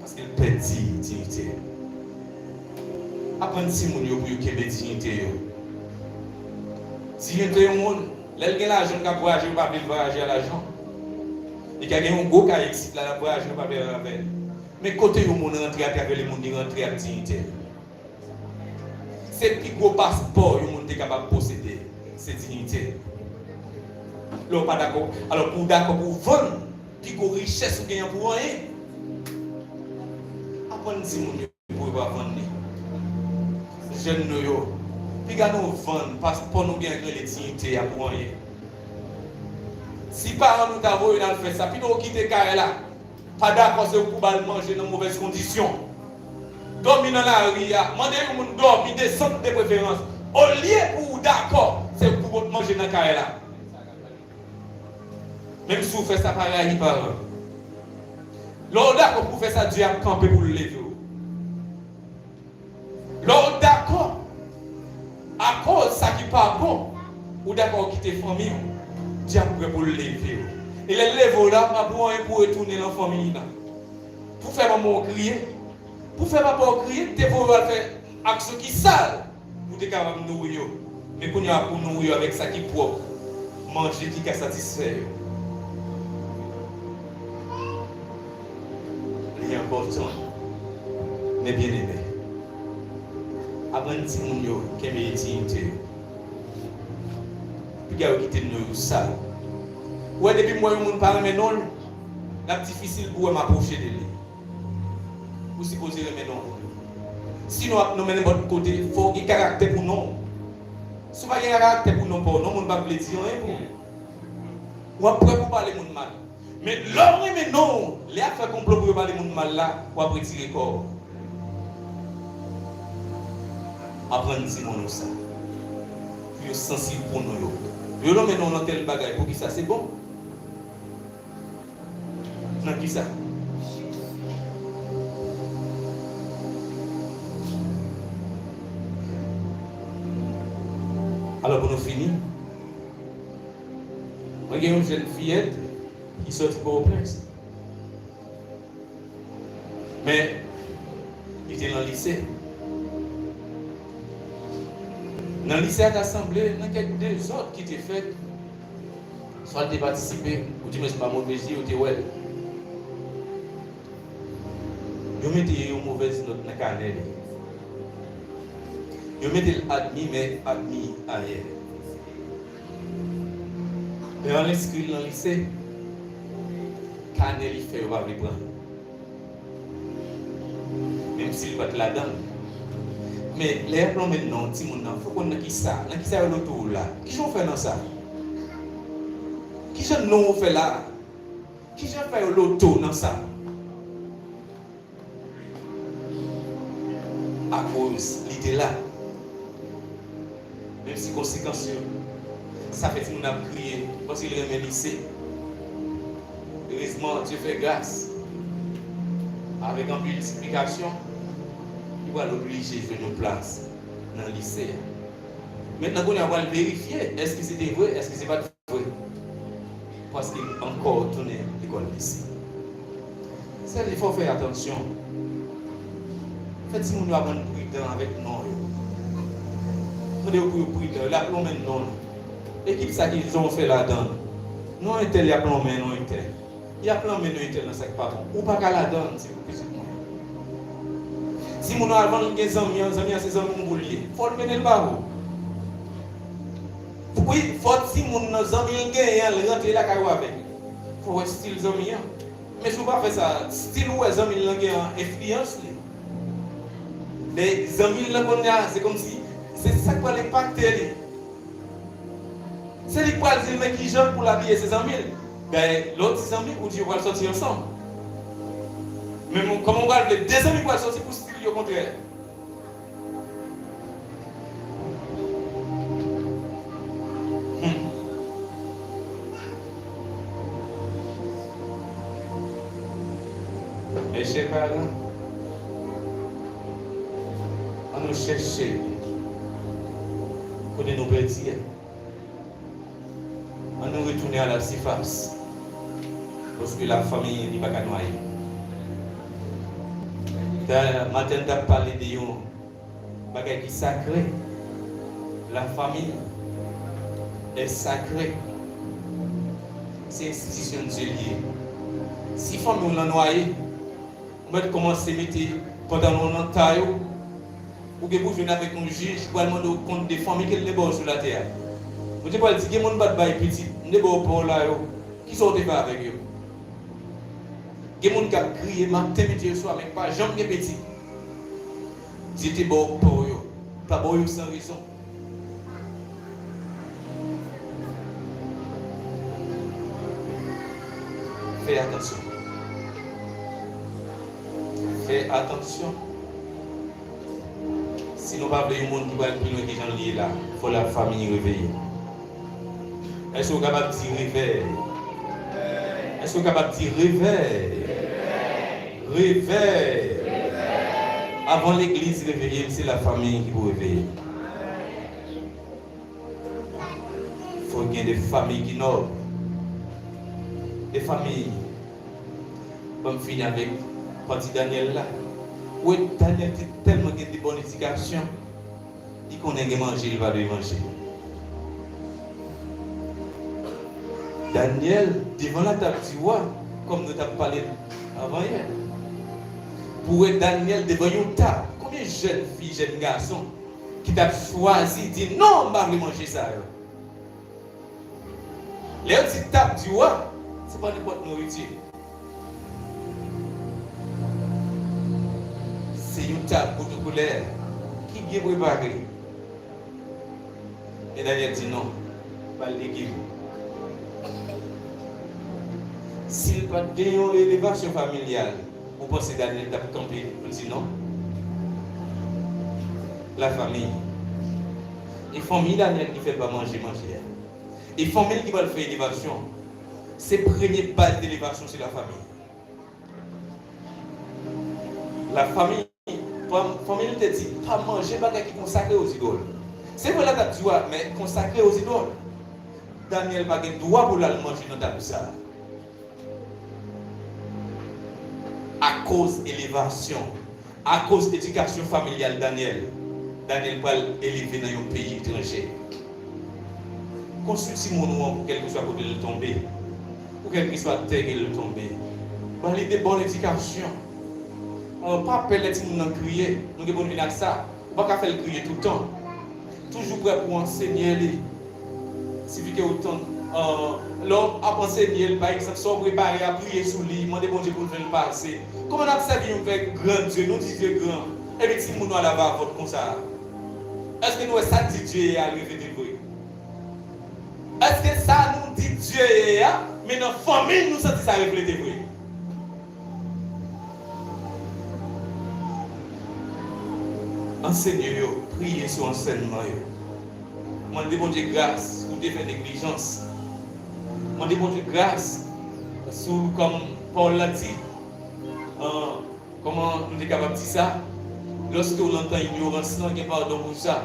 Paske l pèdi diyite l. Aprann timoun yo pou yo kenbe diyite yo. Diyite yon moun, lè l gen lajan, l ka vwayaje, yo pa vle l vwayaje a lajan. Li ka gen yon gwo kay isit la, l ap vwayaje, yo pa vle al avè l. Men kote yon moun rantre atravè lemonn, li rantre ak diyite l. Se pi gwo paspò yon moun te kapab posede, se diyite l. Lè w pa dakò, alò pou w dakò pou w vann pi gwo richès ou genyen pou anyen. Aprann timoun yo pou yo pa vann li. Jèn nou yo, piga nou vann paspò nou gen k rele diyite a pou anyen. Si paran nou ta voye n al fè sa, pito w kite kay la. Pa dakò, se ou k pou ba l manje nan movèz kondisyon. Dòmi nan lari a, mande yon moun dòmi, desann de preferans. Olye pou w dakò, se ou k pou pot manje nan kay la. Menm si w fè sa, pa rayi paran. Lè w dakò pou w fè sa, Dye ap kanpe pou l leve w. Lè w dakò, akoz sa ki pa bon, ou dakò w kite fanmi w, Dye ap prè pou l leve w. E lè l leve w la, pa pou anyen pou w retounen nan fanmi w nan. Pou fè manman w kriye, pou fè papa w kriye, te voye w al fè aksyon ki sal, pou te kapab nouri yo. Men kounye a pou nouri yo avèk sa ki pwòp, manje ki ka satisfè yo. Li enpòtan, men byeneme, aprann timoun yo kenbe diyite yo. Piga yo kite non yo sal. Ou wè, depi m wè yon moun pa renmen non l, l ap difisil pou wè m apwoche de li. Ou sipoze renmen non moun yo. Sinon, w ap nonmen nenpòt kote, fò w gen karaktè pou non w. Si w pa gen karaktè pou non pa w, non moun p ap vle di anyen pou ou. W ap prè pou pale moun mal. Men lè w renmen non w, lè y ap fè konplo pou yo pale moun mal la, w ap retire kò w. Aprann timoun ou sa. Pou yo sansib pou non yo. Yo nonmen non w nan tèl bagay, poukisa se bon? Nan kisa? Alò, pou nou fini, mwen gen yon jèn fiyèt ki sòti Pòtoprens. Men, li te nan lise. Nan lise a, ta sanble nan kèk dezòd ki te fèt, swa l te patisipe, oudimwens pa move zye, yo te wè l. Yo mete yon movèz nòt nan kanè li. Yo mete l admi, men admi ayè. Lè yo al enskri l nan lise, kanè li fè yo pa vle pran l. Menm si l pa t ladan l. Men, lè y ap nonmen non timoun nan, fò w konn nan kisa, nan kisa yo loto w la. Kijan w fè nan sa? Kijan non w fè la? Kijan fè yo loto w nan sa? Akoz li te la. Menm si konsekans yo, sa fè timoun ap kriye, paske li renmen lise. Erezman, Dye fè gras. Avèk anpil siplikasyon, li pral oblije jwenn yon plas nan lise a. Mentnan, kounye a, pral verifye, èske se te vre, èske se pa t vre. Paske li ankò tounen lekòl lise. Sèvitè, fò w fè atansyon. Fè timoun yo aprann pridan avèk non yo. Mande yo pou yo pridan. L ap lonmen non l. Ekip sa ki jan w fè ladan l. Non entèl, y ap lonmen non entèl. Y ap lonmen non entèl nan sa k pa bon. Ou pa ka ladan l, se pou pitit mwen. Timoun nan, avan l gen zanmi an, zanmi an se zanmi w pou l ye. Fò l mennen l ba ou. Wi, fò timoun nan, zanmi l genyen an, l rantre lakay ou avè l. Fò w wè stil zanmi an. Men si w pa fè sa, stil ou wè zanmi l lan gen an enfliyans li. Men zanmi l lan kounye a, se kòmsi se sa k pral enpakte li. Se li k pral di l men kijan l pou l abiye se zanmi l. Dayè, lè w di zanmi, ou di yo pral sòti ansanm. Men kòman w pral vle de zanmi pral sòti pou stil yo kontrè? Hmm. Mes chers parents, ann nou chèche kote nou pèdi a. Ann nou retounen a la sifas. Paske lafanmi, li pa ka nwaye. Tè, maten, n t ap pale de yon bagay ki sakre. Lafanmi est sacrée. Se enstitisyon Dye li ye. Si fanmi w lan nwaye, ou mèt kòmanse mete pantalon w nan tay ou. Ou gen pou jwenn avèk yon jij, pral mande w kont de fanmi ke l te ba w sou latè a. Bondye pral di, gen moun m pa t bay pitit, m te ba w pa w la yo. Kisa w te fè avèk yo? Gen moun k ap kriye maten, midi, oswa, men k pa janm gen pitit. Dye te ba w pa w yo. Pa ba w yo san rezon. Fè atansyon. Fè atansyon. Si nou pa vle yon moun ki pral pi lwen ke jan l ye la, fò lafanmi reveye. Èske w kapab di revèy? Èske w kapab di revèy? Revèy! Avan legliz reveye, se lafanmi ki pou reveye. Fò gen de fanmi ki nòb. De fanmi. Ban m fini avèk pati Danyèl la. Ou wè, Danyèl te tèlman gen de bòn edikasyon, li konnen gen manje li pa dwe manje. Danyèl, devan latab di wa, kòm nou t ap pale avan yè. Pou wè Danyèl devan yon tab, konbyen jèn fi, jèn gason ki t ap chwazi di, "Non, m pa vle manje sa yo"? Lè yo di tab di wa, se pa nenpòt nouriti. Se yon sa, bout koulè, ki byen prepare. Men Daniel di non, ba l legim. Si l pa t gen yon elevasyon familyal, ou panse Daniel t ap kanpe pou l di non? Lafanmi. E fanmi Daniel ki fè l pa manje manje a. E fanmi l ki pral fè elevasyon. Se premye baz de elevasyon, se lafanmi. Lafanmi, fanmi l te di, pa manje bagay ki konsakre o zidòl. Se vre la t ap di w a, men konsakre o zidòl. Daniel pa gen dwa pou l al manje nan tab sa a. Akoz elevasyon, akoz edikasyon familyal Daniel, Daniel pral eleve nan yon peyi etranje. Konstwi timoun ou an pou kèlkeswa kote l tonbe, pou kèlkeswa tè ke l tonbe. Ba li de bòn edikasyon. Pa pè lè timoun nan kriye. Nou gen pou n vin ak sa. Ou pa ka fè l kriye toutan. Toujou prè pou w ansenye li. Sifi ke w tann, lè w ap ansenye l, pa egzanp, sa w prepare a, priye sou li, mande Bondye pou l fè l pase. Kòman n ap sèvi yon fè gran Dye, nou di Dye gran, epi timoun nou al avè vòt konsa? Èske nou wè sa n di Dye ye a reflete vre? Èske sa nou di Dye ye a, men nan fanmi n nou santi sa reflete vre? Ansenye yo, priye sou ansèyman yo. Mande Bondye gras si w te fè neglijans. Mande Bondye gras si w, kòm pawòl la di, kòman nou te kapab di sa? Lòske w nan tan inyorans lan, gen padon pou sa.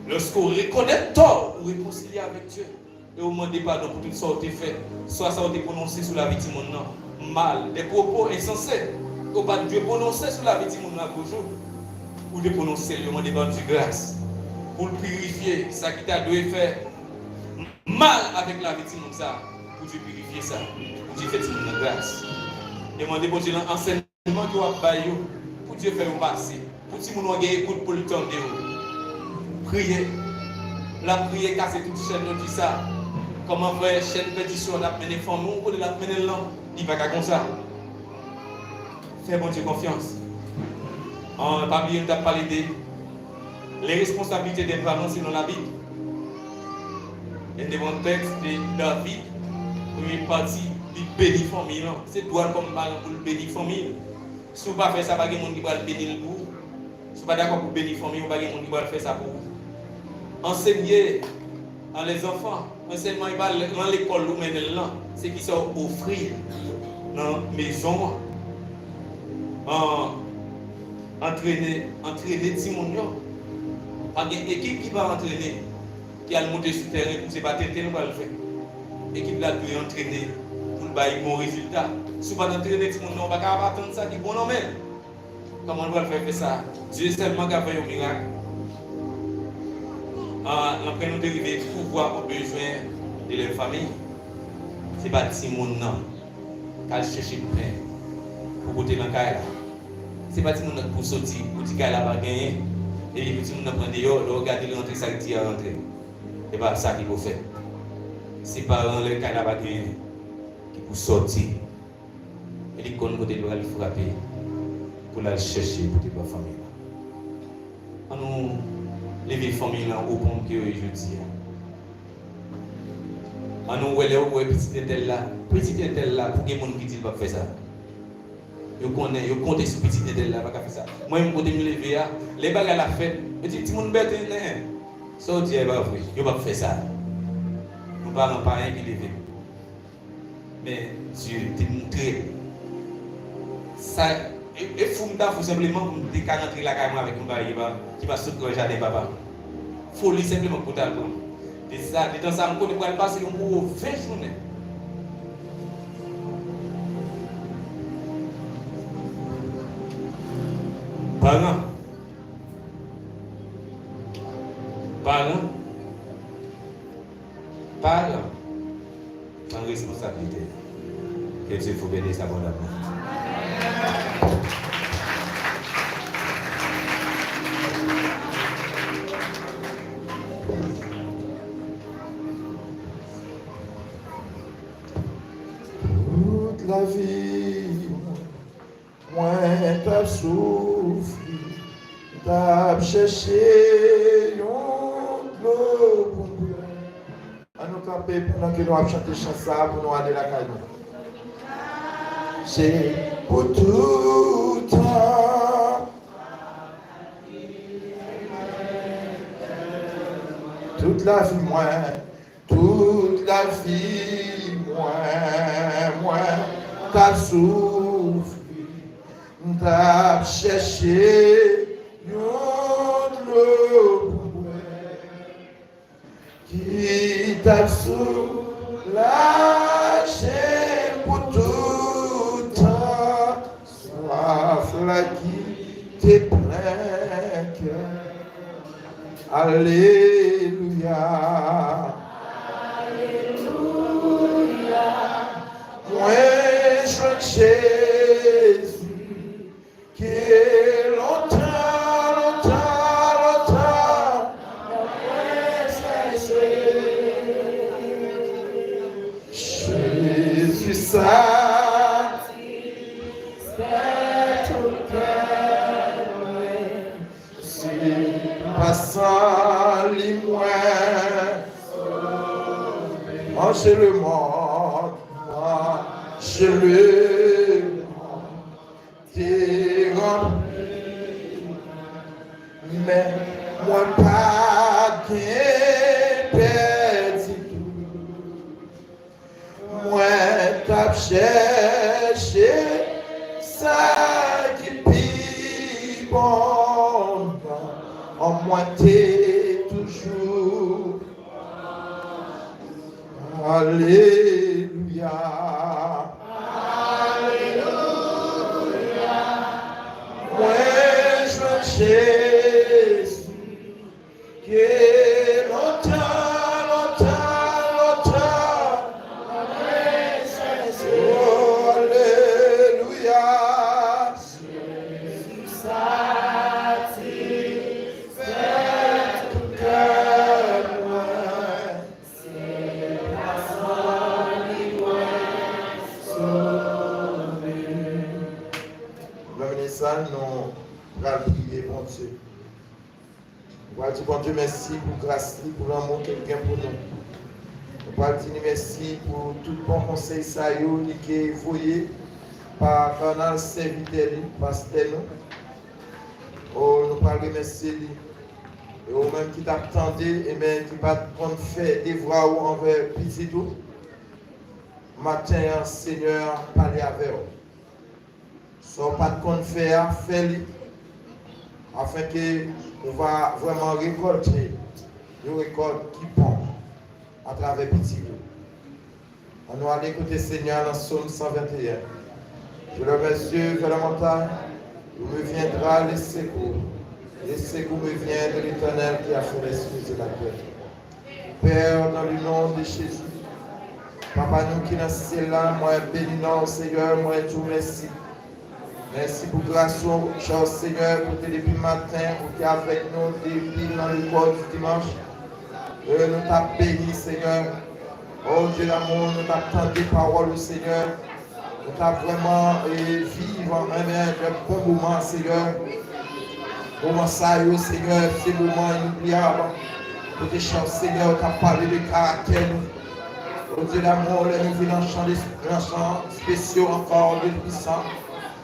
Lòske w rekonèt tò w, ou rekonsilye avèk Dye. E ou mande padon pou tout sa ou te fè, swa sa ou te pwononse sou lavi timoun nan, mal, de pwopo ensanse, ou pa t dwe pwononse sou lavi timoun nan ak ou jou. Ou te pwononse l, yo mande Bondye gras pou l pirifye sa ki ta dwe fè mal avèk lavi timoun sa, pou Dye pirifye sa, pou Dye fè timoun nan gras. E mande Bondye nan ansèyman ke w ap bay yo, pou Dye fè yo pase, pou timoun ou an gen ekout pou l tande w. Priye. L ap priye kase tout chèn yo di sa. Kòman vwè chèn pèdisyon an ap mennen fanmi w kote l ap mennen l lan? Li pa ka konsa. Fè Bondye konfyans. An, pa bliye nou t ap pale de les responsabilités des parents selon la Bible. E n te pran tèks de David, premye pati, li beni fanmi l lan. Se dwa l kòm paran pou l beni fanmi l. Si w pa fè sa, pa gen moun ki pral beni l pou ou. Si w pa dakò pou beni fanmi w, pa gen moun ki pral fè sa pou ou. Ansenye a lèzanfan, ansèyman e pa nan lekòl ou mennen l lan, se kisa w ofri nan mezon an. An, antrene, antrene timoun yo. Pa gen ekip ki pa antrene, ki al moute sou tèren pou se pa tenten l pral fè. Ekip la dwe antrene pou l bay bon rezilta. Si w pa t antrene timoun nan, w pa ka ap atann sa ki bon nan men l. Kòman l pral fè fè sa? Dye sèlman ka fè yon mirak. An, nan pwen nou te rive, pouvwa ou bezwen de lè fanmi. Se pa timoun nan k al chèche pen pou pote nan kay la. Se pa timoun nan k pou soti, ou di kay la pa genyen, epi pou timoun nan pran deyò, lè w gade l rantre, sa k di a rantre. E pa sa ki pou fèt. Se paran lè kay la pa genyen ki pou sòti. E li konn kote l pral frape pou l al chèche pote ba fanmi la. Ann nou leve fanmi lan o pwen ke yo ye jodi a. Ann nou wè lè ou wè pitit entèl la, pitit entèl la, pou gen moun ki di l p ap fè sa. Yo konnen, yo konte sou pitit entèl la, pa ka fè sa. Mwen menm kote m leve a, lè bagay la fèt, yo di timoun bèt wi, nen. Sa w di a e pa vre, yo p ap fè sa. Nou paran pa anyen ki leve. Men Dye te moutre l. Sa, e, e fou m ta fou senpleman pou m te ka rantre lakay mwen avèk yon bagay ki pa, ki pa sot nan jaden papa m. Foli senpleman pou ta l pran. De sa, de tan sa, m konnen pral pase yon gwo ven jounen. Paran. Paran. Paran. Pran responsablite. Que Dieu vous bénisse abondamment. Tout lavi mwen t ap sou T ap chèche yon dlo pou m bwè. Ann nou kanpe pandan ke nou ap chante chan sa a pou nou ale lakay nou. Se pou toutan. Tout lavi mwen, tout lavi mwen, mwen t ap soufri, m t ap chèche yon dlo pou bwè. Ki t ap soulaje pou toutan swaf la ki te plen kè. Alelouya. Alelouya. Mwen jwenn Jezi. Ke lontan, lontan, lontan, mwen chèche Jezi, satisfè tout kè mwen. Se pa san li mwen manje lemonn, manje lemonn. Te ranpli, men mwen pa t gen pè ditou. Mwen t ap chèche sa ki pi bon nan, mwen te toujou Alelouya. Alelouya. Mwen jwenn Jezi ke lontan, lontan, lontan. Mwen chèche. Oh, alelouya. Jezi satisfè tout kè mwen. Se pa san li mwen sove. Nan minit sa, nou pral priye Bondye. Nou pral di Bondye mèsi pou gras li, pou lanmou ke l gen pou nou. Nou pral di li mèsi pou tout bon konsèy sa yo li ke voye pa kanal sèvitè li, pastè nou. O, nou pral remèsye li. E ou menm ki t ap tande, e men ki pa t konn fè devwa ou anvè pitit ou, maten an, Senyè a pale avè w. Sa w pa t konn fè a, fè li, afenke ou va vrèman rekòlte yon rekòt ki bon atravè pitit ou. Ann nou ale kote Senyè a nan Sòm san venteyen. Je lève mes yeux vers la montagne, d'où me viendra le secours. Le secours me vient de l'Éternel qui a fait les cieux et la terre. Père, dans le nom de Jésus, Papa nou ki nan syèl la, mwen beni non w, Senyè, mwen di w mèsi. Mèsi pou gras ou, chè Senyè, kote depi maten, ou te avèk nou depi nan lekòl di dimanch. E nou t ap beni, Senyè. O Dye d'amour, nou t ap tande pawòl ou, Senyè. Nou t ap vrèman, e, viv, enben, de bon moman, Senyè. Moman sa yo, Senyè, se moman inoubliyab. Kote chè Senyè, ou t ap pale de karaktè nou. O Dye d'amour, lè nou vin nan chan de, nan chan spesyo ankò, Dye Toupisan.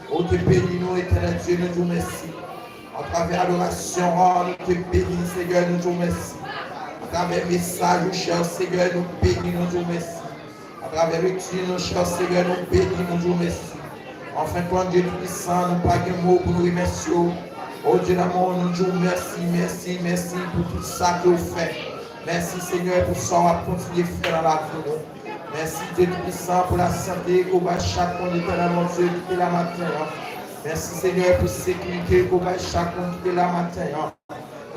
Ou te beni nou, Etènèl Dye, nou di w mèsi. Atravè adorasyon an, nou te beni, Senyè, nou di w mèsi. Atravè mesaj ou, chè Senyè, nou beni, nou di w mèsi. Atravè lekti nou, chè Senyè, nou beni, nou di w mèsi. Anfen, Dye Toupisan, nou pa gen mo pou nou remèsye w. O Dye d'amour, nou di w mèsi, mèsi, mèsi pou tout sa ke w fè. Mèsi, Senyè, pou sa w ap kontinye fè nan lavi nou. Mèsi, Dye Toupisan, pou lasante ke w bay chak moun, Etènèl Bondye, ki te la maten an. Mèsi, Senyè, pou sekirite ke w bay chak moun ki te la maten an.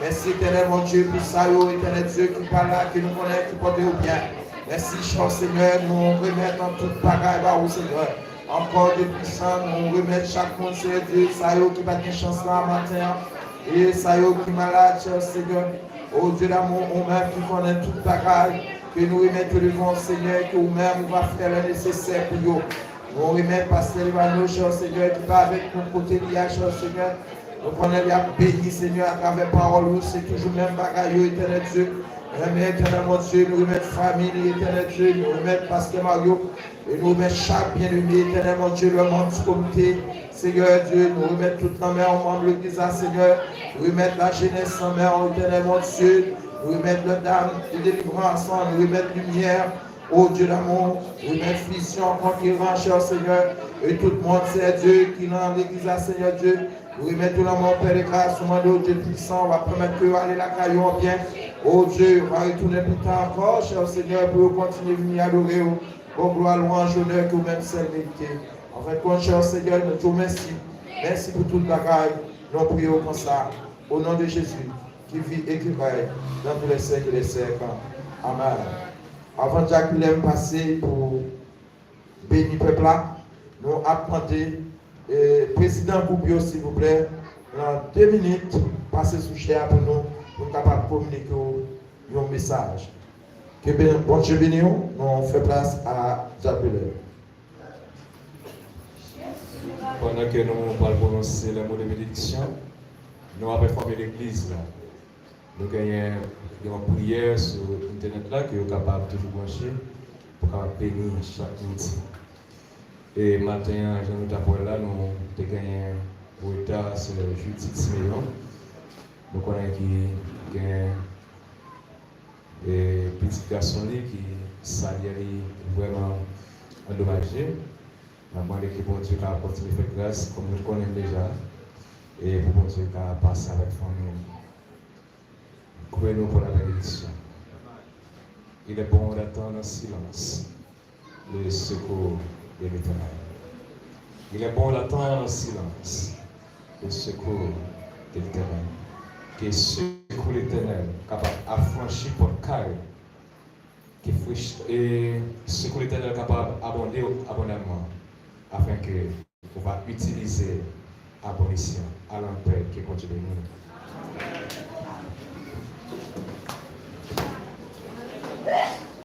Mèsi, Etènèl Bondye, pou sa yo, Etènèl Dye, ki pa la, ke nou konnen ki pote yo byen. Mèsi, chè Senyè, nou remèt an tout bagay ba ou, Senyè. Ankò, Dye Toupisan, nou remèt chak moun, Senyè Dye, sa yo ki pa t gen chans la maten an, e sa yo ki malad, chè Senyè. O Dye d'amour, ou menm ki konnen tout bagay, ke nou remèt yo devan w, Senyè, ke ou menm ou va fè lè nesesè pou yo. Nou remèt pastè Levano, chè Senyè, ki pa avèk nou kote li a, chè Senyè. Nou konnen li ap beni, Senyè, atravè pawòl ou, se toujou menm bagay yo, Etènèl Dye. Renmen, Etènèl mon Dye, nou remèt fanmi li, Etènèl Dye, nou remèt pastè Mario, e nou remèt chak byeneme, Etènèl mon Dye, lè manm ti komite, Senyè Dye, nou remèt tout nan men w, manm legliz la, Senyè, nou remèt lajenès nan men w, Etènèl mon Dye, nou remèt lè dam de delivrans, nou remèt limyè, O Dye damou, remèt vizyon, konkirans, chè Senyè, e tout moun, Senyè Dye, ki nan legliz la, Senyè Dye, remèt yo nan men w, Pè de gras, nou mande w, Dye pwisan, w ap pèmèt ke yo ale lakay yo an byen. O Dye, yo va retounen pita ankò, chè Senyè, pou yo kontinye vini adore w, bon glwa, lwanj, onè ke w menm sèl merite. An fen de kont, chè Senyè, nou di w mèsi. Mèsi pou tout bagay. Nou priye w konsa, o non de Jezi, ki viv e ki rèy dans tous les siècles des siècles. Amèn. Avan Jakilè pase pou beni pèp la, nou ap mande, eh, prezidan gwoup yo, silvouplè, nan de minit, pase sou chè a pou nou, pou n kapab kominike w yon mesaj. Ke ben, Bondye beni w, nou fè plas a Jakilè. Pandan ke nou pral pwononse lè mo de benediksyon, nou ap enfòme legliz la. Nou genyen yon priyè sou entènèt la ke yo kapab toujou branche pou kapab beni chak midi. E maten an, jan nou t ap wè l la, nou te genyen reta sè Judith Simeon. Nou konnen ki gen e pitit gason li ki salyè li vrèman andomaje. N ap mande ke Bondye ka kontinye fè gras, kòm nou konnen l deja, e pou Bondye ka pase avèk fanmi l. Koupe nou pou la benediksyon. Il est bon d'attendre en silence le secours de l'Éternel. Il est bon d'attendre en silence le secours de l'Éternel. Ke sekou Letènèl kapab afranchi pòt kay, ke frech-, e sekou Letènèl kapab abonde abondamman, afin que ou va utiliser à bon escient. Allons en paix, que Dieu bénisse.